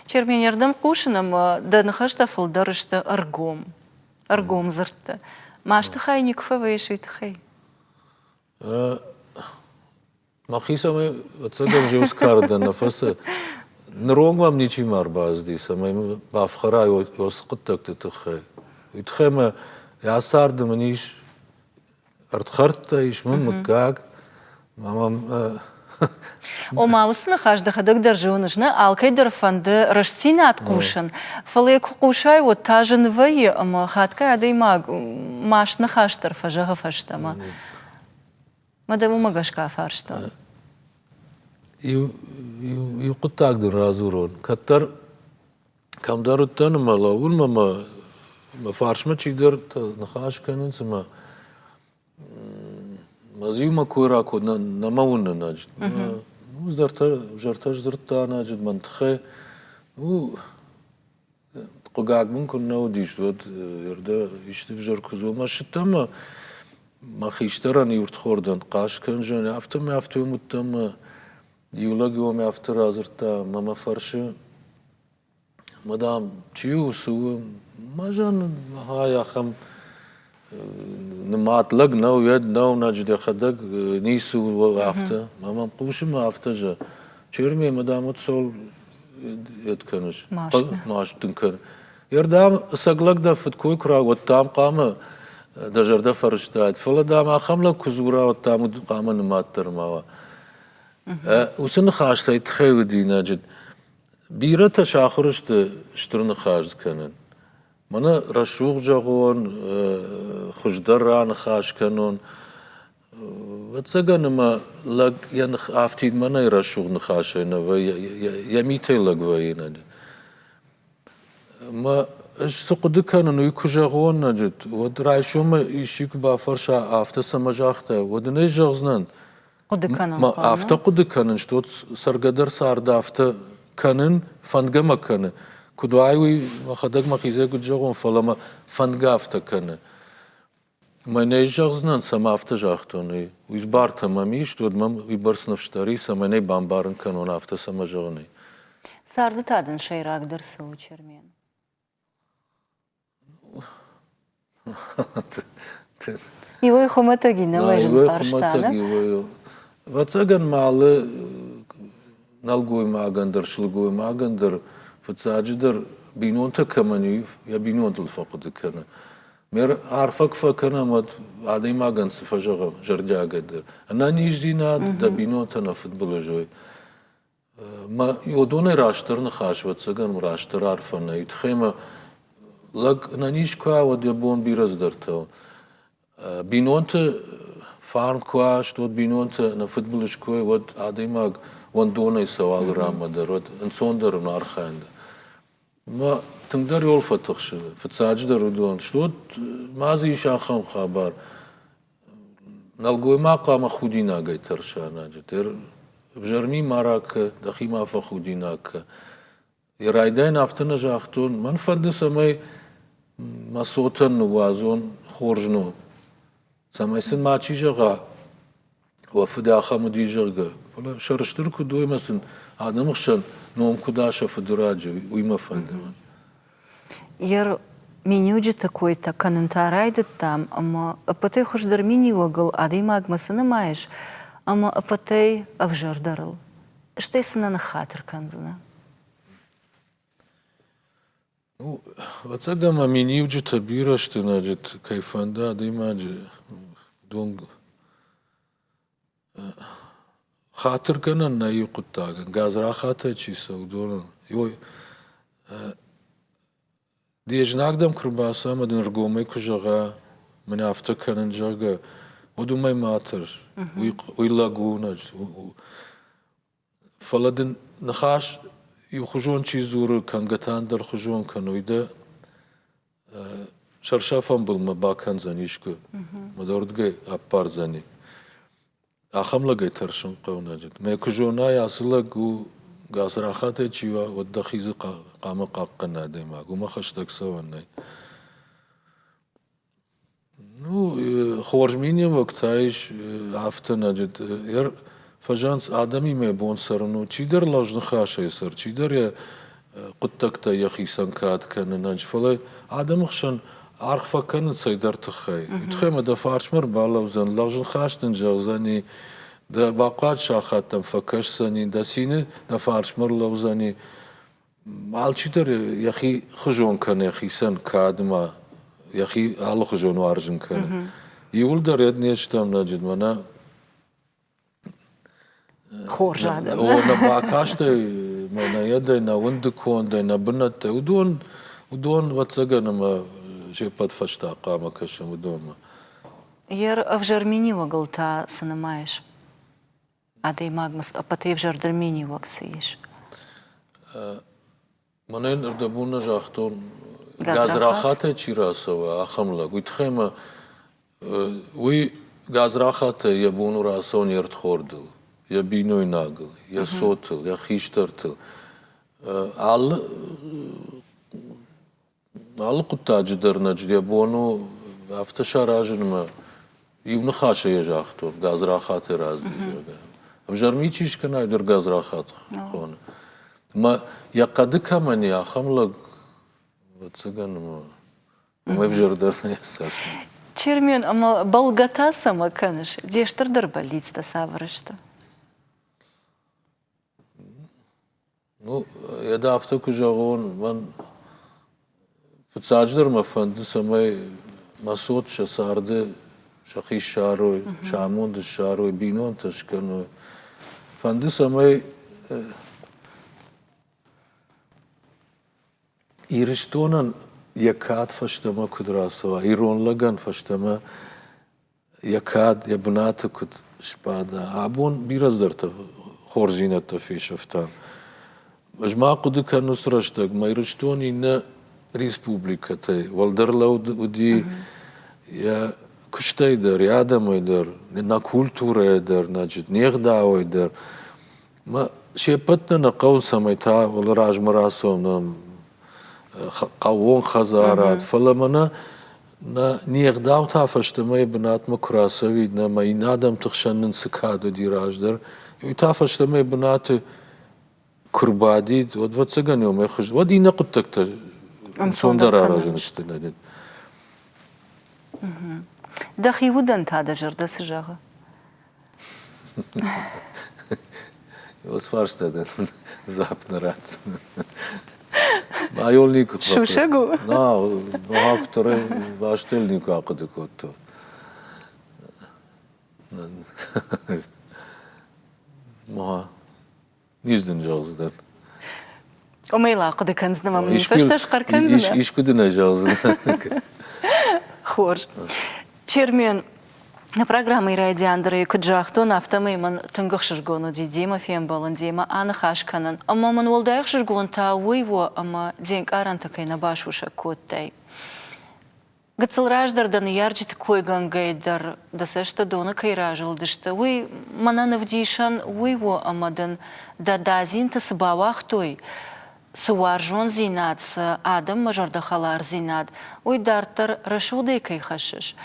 Черменердӕм хъусын ӕмӕ дӕ ныхӕстӕ фылдӕр сты ӕргом, ӕргом дзырдтӕ. Масты хай никуы фӕвӕййыс уый тыххӕй? Мӕхицӕн ӕцӕгӕн зиускар дӕн, нӕ фӕцы. Ныронг мӕм ничи ма ӕрбацыди, цӕмӕй мӕ бафхӕрай уыцы хъуыддӕгты тыххӕй. Уый тыххӕй мӕ йӕ царды мын ис ӕрдхӕрдтӕ, ис мын мыггаг. Мӕм Ома, уыцы ныхас дӕхӕдӕг дӕр зоныс, нӕ? Алкӕй дӕр фӕнды рӕстдзинад хъусын, фӕлӕ йӕ куы хъусай, уӕд та зын вӕййы, ӕмӕ хатгай адӕймаг маст ныхас дӕр фӕзӕгъы фӕстӕмӕ. Мӕ дӕ уымӕ гӕсгӕ афарстон. Иу, иу, иу хъуыддаг дын радзурон. Кӕддӕр кӕмдӕр уыдтӕн ӕмӕ лӕууын мӕ Мӕ фарсмӕ чидӕртӕ ныхас кӕнынц ӕмӕ ӕз иу мӕ кой ракод, нӕ мӕ уыны, значит. Ну, зӕртӕ сдзырдта, значит, мӕн тыххӕй. Ну, хъыгаг мын куыннӕ уыдис, уӕд ӕрдӕ исты ӕвзӕр куы дзур. Мӕ сыдтӕн мӕ мӕ хистӕрӕн иу рдхордӕн хъаст кӕнзӕн, афтӕ мӕ афтӕ уыдтӕн мӕ иу лӕг уым афтӕ радзырдта мӕ мӕ фӕрсы, Мадам, чи у, цы у, ма зӕгъын, ай ахӕм нымад лӕг нӕу, йед нӕу, нӕджы дӕхӕдӕг ницы у афтӕ. Мӕ мӕм хъусы мӕ афтӕ зӕгъы. Черме, мадам, вот сол ед кӕныс. Маст дын кӕны. Ердӕм ӕцӕг лӕг дӕ фыдкой куы ра, уӕд дам хъуамӕ дӕ зӕрдӕ фӕрыстаид. Фӕлӕ дам ахӕм лӕг куы дзура, уӕд дам хъуамӕ нымад дӕр ма уа. Уыцы ныхас цӕй тыххӕй уыди, нӕджыд? Бирӕтӕ сахуыр сты стыр ныхас кӕнын. Мӕнӕ рӕсугъд зӕгъон, хуыздӕр раныхас кӕнон. Ӕвӕццӕгӕн ӕмӕ лӕг йӕ афтид мӕнӕй рӕсугъд ныхасӕй нӕ вӕййы, йӕ митӕй лӕг вӕййы. Мӕ ӕз цы хъуыды кӕнын, уый куы зӕгъон, уӕд райсомы исчи куы бафӕрса, афтӕ цӕмӕ загътай, уӕд ын ӕй зӕгъдзынӕн, Хъуыды кӕнын Афтӕ хъуыды кӕнын, что цӕргӕ дӕр цард афтӕ кӕнын, фӕндгӕ мӕ кӕны. Куыд уай, уый мӕхӕдӕг мӕхицӕй куыд зӕгъон, фӕлӕ мӕ фӕндгӕ афтӕ кӕны. Мӕнӕй зӕгъдзынӕн, цӕмӕ афтӕ загътон, уый. Уый бартӕ мӕм ис, уӕд мӕм уыйбӕрц ныфс дӕр и, цӕмӕн ӕй бамбарын кӕнон, афтӕ цӕмӕ зӕгъын. Царды та дын сӕйрагдӕр цы у, Чермен? Иуӕй хуымӕтӕги нӕ зын фарста, нӕ? Ӕвӕццӕгӕн ма алы нӕлгоймагӕн дӕр, сылгоймагӕн дӕр фыццаджыдӕр бинонтӕ кӕмӕн и, йӕ бинонтыл фӕхъуыды кӕны. Ме арфӕ куы фӕкӕнӕм, уӕд адӕймагӕн цы фӕзӕгъӕм зӕрдиагӕй дӕр? Ӕнӕниздзинад, дӕ бинонтӕ нӕ фыдбылыз уой. Мӕ уыдонӕй растдӕр ныхас, ӕвӕццӕгӕн, растдӕр арфӕ нӕй. Тыххӕй мӕ лӕг ӕнӕниз куы уа, уӕд йӕ бон бирӕ цыдӕртӕ у. Бинонты фарн куы уа, уӕд бинонтӕ нӕ фыдбылыз куы уой, уӕд адӕймаг уӕндонӕй цӕуы алы ранмӕ дӕр, уӕд ӕнцондӕр ын архайын. Мӕ тынгдӕр иуыл фӕтыхсы, фыццаджыдӕр уыдон. Уӕд ма дзы ис ахӕм хабар. Нӕлгоймаг хъуамӕ худинагӕй тӕрса, Наджы. Ӕвзӕр ми ма ракӕ, дӕхи ма фӕхудинаг кӕ. Йӕ райдайӕн афтӕ нӕ загътон, мӕн фӕнды, цӕмӕй мӕ цотӕн ныууадзон хорз ном. Цӕмӕй сын мачи зӕгъа, уӕ фыд ахӕм уыди, зӕгъгӕ. Фӕлӕ сӕрыстыр куыд уой ӕмӕ сын адӕмы хсӕн ном куыд аса фыдыраджы, уый мӕ фӕнды. Йӕ миниуджыты койтӕ кӕнын та райдыдтам, ӕмӕ ӕппӕтӕй хуыздӕр миниуӕгыл адӕймагмӕ цы нымайыс, ӕмӕ ӕппӕтӕй ӕвзӕрдӕрыл, стӕй цы нӕ ныххатыр кӕндзынӕ? Ну, ӕцӕг ӕмӕ миниуджытӕ бирӕ сты, значит, кӕй фӕнды адӕймаджы дон Хатыргӕнӕн нӕй иу хъуыддагӕн, гадзрахатӕй чи цӕуы, уыдонӕн. Ой, де знаг дӕм куы рбацӕуа ӕмӕ дын ӕргомӕй куы зӕгъа, мӕнӕ афтӕ кӕнын, зӕгъгӕ, уӕд уымӕй ма тӕрс. Уый лӕг у, Фӕлӕ дын ныхас иухуызон чи дзуры, кӕнгӕ та ӕндӕрхуызон кӕны, уый дӕ сӕрсӕфӕн былмӕ бакӕндзӕн искуы, мӕ уырдыгӕй аппардзӕни. Ахӕм лӕгӕй тӕрсын хъӕуы нӕджыд. Мӕ куы зонай, ацы лӕг у гадзрахатӕй чи уа, уӕд дӕхи дзы хъуамӕ хъахъхъӕна адӕймаг, уымӕ хӕстӕг цӕуӕн нӕй. Ну, хорз миниуӕг та ис афтӕ, значит, фӕзӕгъынц, адӕмимӕ бон цӕрын у. Чидӕр лӕгъз ныхасӕй цӕр, чидӕр йӕ хъуыддӕгтӕ йӕхицӕн кад кӕны, значит, фӕлӕ адӕмы хсӕн аргъ фӕкӕнын цӕйдӕр тыххӕй. Уый тыххӕй ма дӕ фарсмӕ ӕрбалӕудзӕн, лӕгъз ныхас дын зӕгъдзӕни, дӕ бахъуаджы сахаттӕм фӕкӕсдзӕни, дӕ цины дӕ фарсмӕ ӕрлӕудзӕни. Алчидӕр йӕхи хуызон кӕны йӕхицӕн кадмӕ, йӕхи алыхуызон уарзын кӕны. Иуылдӕр йӕд не стӕм нӕджыд мӕнӕ Хорз адӕм. О, нӕ бакастӕй, мӕнӕ йӕдӕй, нӕ уынды кондӕй, нӕ бынӕттӕй, уыдон, уыдон, ӕвӕццӕгӕн, ӕмӕ се ппӕт фӕстӕ хъуамӕ кӕсӕм уыдонмӕ. Йе ӕвзӕр миниуӕгыл та цы нымайыс? Адӕймагмӕ ӕппӕтӕй ӕвзӕрдӕр миниуӕг цы ис? Мӕнӕн ӕрдӕбон нӕ загътон. Гадзрахатӕй чи рацӕуа, ахӕм лӕг. Уый тыххӕй мӕ уый гадзрахатӕй йӕ бон у рацӕуын йе рдхордыл, йӕ бинойнагыл, йӕ цотыл, йӕ хистӕртыл. Алы алы хъуыддаджы дӕр нӕ йӕ бон у афтӕ саразынмӕ иу ныхасӕй йӕ загътон, гадзрахатӕй рацыди, зӕгъгӕ. Ӕвзӕр ми чи скӕна, дӕр гадзрахат хоны. Мӕ йӕ хъӕды кӕмӕн и, ахӕм лӕг, ӕвӕццӕгӕн, ӕмӕ уымӕй ӕвзӕрдӕр нӕ цард. Чермен, ӕмӕ бӕлгӕ та цӕмӕ кӕныс? Де стырдӕр бӕллицтӕ цавӕр сты? Ну, йӕ афтӕ куы зӕгъон, мӕн фыццаджыдӕр мӕ фӕнды, цӕмӕй мӕ цот сӕ царды сӕхи ссарой, сӕ амонд ссарой, бинонтӕ скӕной. Фӕнды, цӕмӕй Ирыстонӕн йӕ кад фӕстӕмӕ куыд рацӕуа, ирон лӕгӕн фӕстӕмӕ йӕ кад, йӕ бынаты куыд сбада. Абон бирӕ цыдӕртӕ хорздзинӕдтӕ фесӕфтам. Ӕз ма хъуыды кӕнын уыцы рӕстӕг, мӕ Ирыстон иннӕ республикӕтӕй уӕлдӕр лӕуд уыди йӕ куыстӕй дӕр, йӕ адӕмӕй дӕр, нӕ культурӕйӕ дӕр, не гъдауӕй дӕр. Мӕ се ппӕт нӕ нӕ хъӕуы, цӕмӕй та размӕ рацӕуӕм хъӕууон хӕдзарад, фӕлӕ мӕнӕ нӕ не гъдау та фӕстӕмӕ йӕ бынатмӕ куы рацӕуид, нӕ мӕ иннӕ адӕмты хсӕн нын цы кад уыди раздӕр, уый та фӕстӕмӕ йӕ бынаты куы рбадид, уӕд, ӕвӕццӕгӕн, уымӕй хуыздӕр, уӕд иннӕ хъуыддӕгтӕ ӕнцондӕр аразын сты. Дӕхи удӕн та дӕ зӕрдӕ цы зӕгъы? Уыцы фарста дӕр дзуапп нӕ ратдзынӕн. Майол никуы Сусӕг у? На, акторы бӕстыл никуы ахъуыды кодтон. Ма, Низ дын зӕгъдзынӕн. Омӕ йыл ахъуыды кӕндзынӕ ӕмӕ мын фӕстӕ схъӕр кӕндзынӕ. Искуы дын ӕй зӕгъдзынӕн. Хорз. Чермен, нӕ программӕйы райдиан дӕр ӕй куыд загътон, афтӕмӕй мын тынг ӕхсызгон уыди демӕ фембӕлын, демӕ аныхас кӕнын. Ӕмӕ мын уӕлдай ӕхсызгон та уый у, ӕмӕ де нкъарӕнтӕ кӕй нӕ басусӕг кодтай. Гыццыл раздӕр дӕ ныййарджыты койгӕнгӕ дӕр дӕ цӕсты доны кӕй разылдысты, уый мӕнӕн ӕвдисӕн уый у, ӕмӕ дын дӕ дадзинты цы бауагътой, цы уарзондзинад, цы адӕммӕ зӕрдӕхӕлардзинад, уый дарддӕр рӕсугъдӕй кӕй хӕссыс.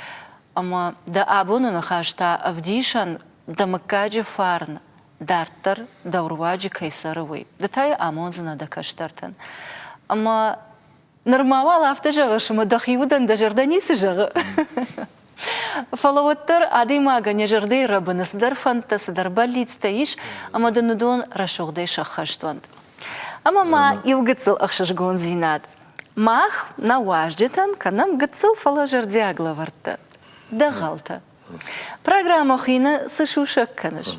Ӕмӕ дӕ абоны ныхас та ӕвдисӕн дӕ мыггаджы фарн дарддӕр дӕу руаджы кӕй цӕры, уый. Ды та йӕ амондзынӕ дӕ кӕстӕртӕн. Ӕмӕ Нырма уал афтӕ зӕгъыс, ӕмӕ дӕхи удӕн дӕ зӕрдӕ ницы зӕгъы. Фӕлӕ уӕддӕр адӕймагӕн йӕ зӕрдӕйы рӕбыны цыдӕр фӕндтӕ, цыдӕр бӕллицтӕ ис, ӕмӕ дын уыдон рӕсугъдӕй сӕххӕст уӕнт. Ӕмӕ ма иу гыццыл ӕхсызгондзинад. Мах нӕ уазджытӕн кӕнӕм гыццыл, фӕлӕ зӕрдиаг лӕвӕрттӕ, дӕгъӕлтӕ. Программӕ хины цы сусӕг кӕныс?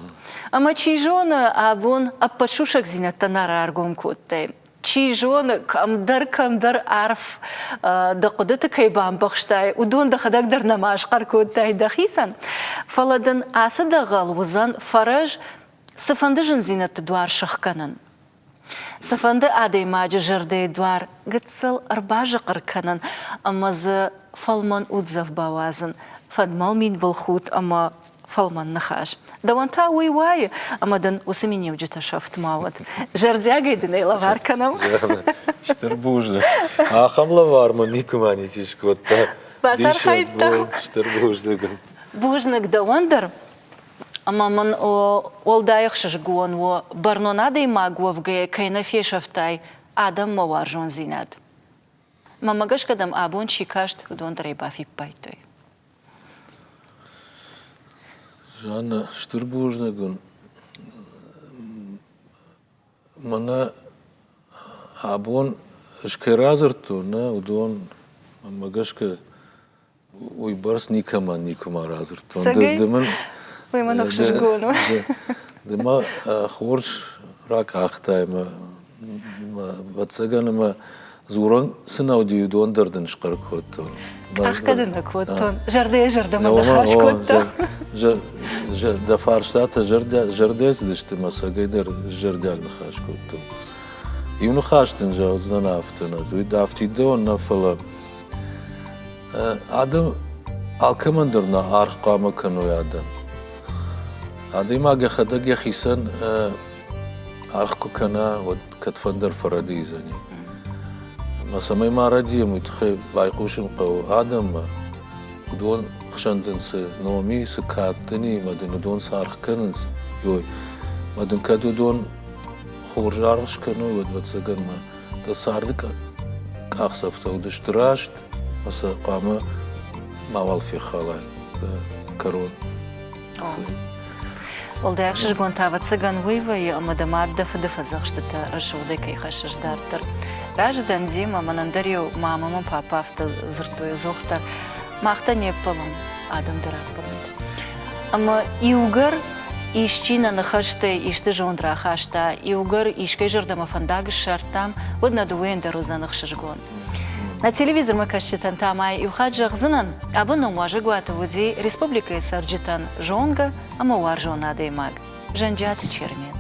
Ӕмӕ чи зоны, абон ӕппӕт сусӕгдзинӕдтӕ нӕ раргом кодтай. Чи зоны, кӕмдӕр-кӕмдӕр арф дӕ хъуыдыты кӕй бамбӕхстай, уыдон дӕхӕдӕг дӕр нӕма схъӕр кодтай дӕхицӕн. Фӕлӕ дын ацы дӕгъӕл уыдзӕн фӕрӕз цыфӕнды зындзинӕдты дуар сыхгӕнын. Цыфӕнды адӕймаджы зӕрдӕйы дуар гыццыл ӕрбазыхъыр кӕнын ӕмӕ дзы фӕлмӕн уддзӕф бауадзын, фӕдмӕл мидбылхудт ӕмӕ фӕлмӕн ныхас. Дӕуӕн та уый уайы, ӕмӕ дын уыцы миниуджытӕ сӕфт ма уӕд. Зӕрдиагӕй дын ӕй лӕвар кӕнӕм. Стыр бузныг. Ахӕм лӕвар мын никуыма ничи скодта. Бацархайдта. Стыр бузныг. Бузныг дӕуӕн дӕр. Ӕмӕ мын уӕлдай ӕхсызгон у, бӕрнон адӕймаг уӕвгӕйӕ кӕй нӕ фесӕфтай адӕммӕ уарзондзинад. Мӕнмӕ гӕсгӕ дӕм абон чи каст, уыдон дӕр ӕй бафиппайдтой. Жанна, стыр бузныг уын. Мӕнӕ абон ӕз кӕй радзырдтон, нӕ, уыдон, мӕнмӕ гӕсгӕ, уыйбӕрц никӕмӕн никуыма радзырдтон. Ды мын Уый мын ӕхсызгон у. Ды мӕ хорз ракъахтай мӕ, ӕвӕццӕгӕн, ӕмӕ дзурӕн цы нӕ уыди, уыдон дӕр дын схъӕр кодтон. Къахгӕ дын нӕ кодтон, зӕрдӕйӕ зӕрдӕмӕ ныхас кодтон. Дӕ фарстатӕ зӕрдӕйы цыдысты мӕ цӕгӕй дӕр зӕрдиаг ныхас кодтон. Иу ныхас дын зӕгъдзынӕн афтӕ нӕ, уый афтид дӕуӕн нӕ, фӕлӕ адӕм алкӕмӕн дӕр нӕ аргъ хъуамӕ кӕной адӕм. Адӕймаг йӕхӕдӕг йӕхицӕн аргъ куы кӕна, уӕд кӕдфӕндӕр фӕрӕдийдзӕни. Ӕмӕ цӕмӕй ма рӕдийӕм, уый тыххӕй байхъусын хъӕуы адӕммӕ. Уыдон хсӕн дын цы ном и, цы кад дын и, ӕмӕ дын уыдон цы аргъ кӕнынц, уый. Ӕмӕ дын кӕд уыдон хорз аргъ скӕной, уӕд, ӕвӕццӕгӕн, мӕ дӕ царды къахдзӕфтӕ уыдысты раст, ӕмӕ сӕ хъуамӕ мауал фехалай кӕрон. Уӕлдай ӕхсызгон та, ӕвӕццӕгӕн, уый вӕййы, ӕмӕ дӕ мад дӕ фыды фӕдзӕхстытӕ рӕсугъдӕй кӕй хӕссыс дарддӕр. Разы дӕн демӕ, мӕнӕн дӕр-иу мамӕ мӕ папӕ афтӕ дзырдтой ӕдзухдӕр. Мах дӕ не ппӕлӕм, адӕм дӕр ӕппӕлынц. Ӕмӕ иугӕр исчи нӕ ныхӕстӕй исты зонд рахаста, иугӕр искӕй зӕрдӕмӕ фӕндаг ссардтам, уӕд нӕ дыууӕйӕн дӕр уыдзӕн ӕхсызгон. Нӕ телевизормӕ кӕсджытӕн та ма иу хатт зӕгъдзынӕн, абон нӕм уазӕгуаты уыди республикӕйы цӕрджытӕн зонгӕ ӕмӕ уарзон адӕймаг Зӕнджиаты Чермен.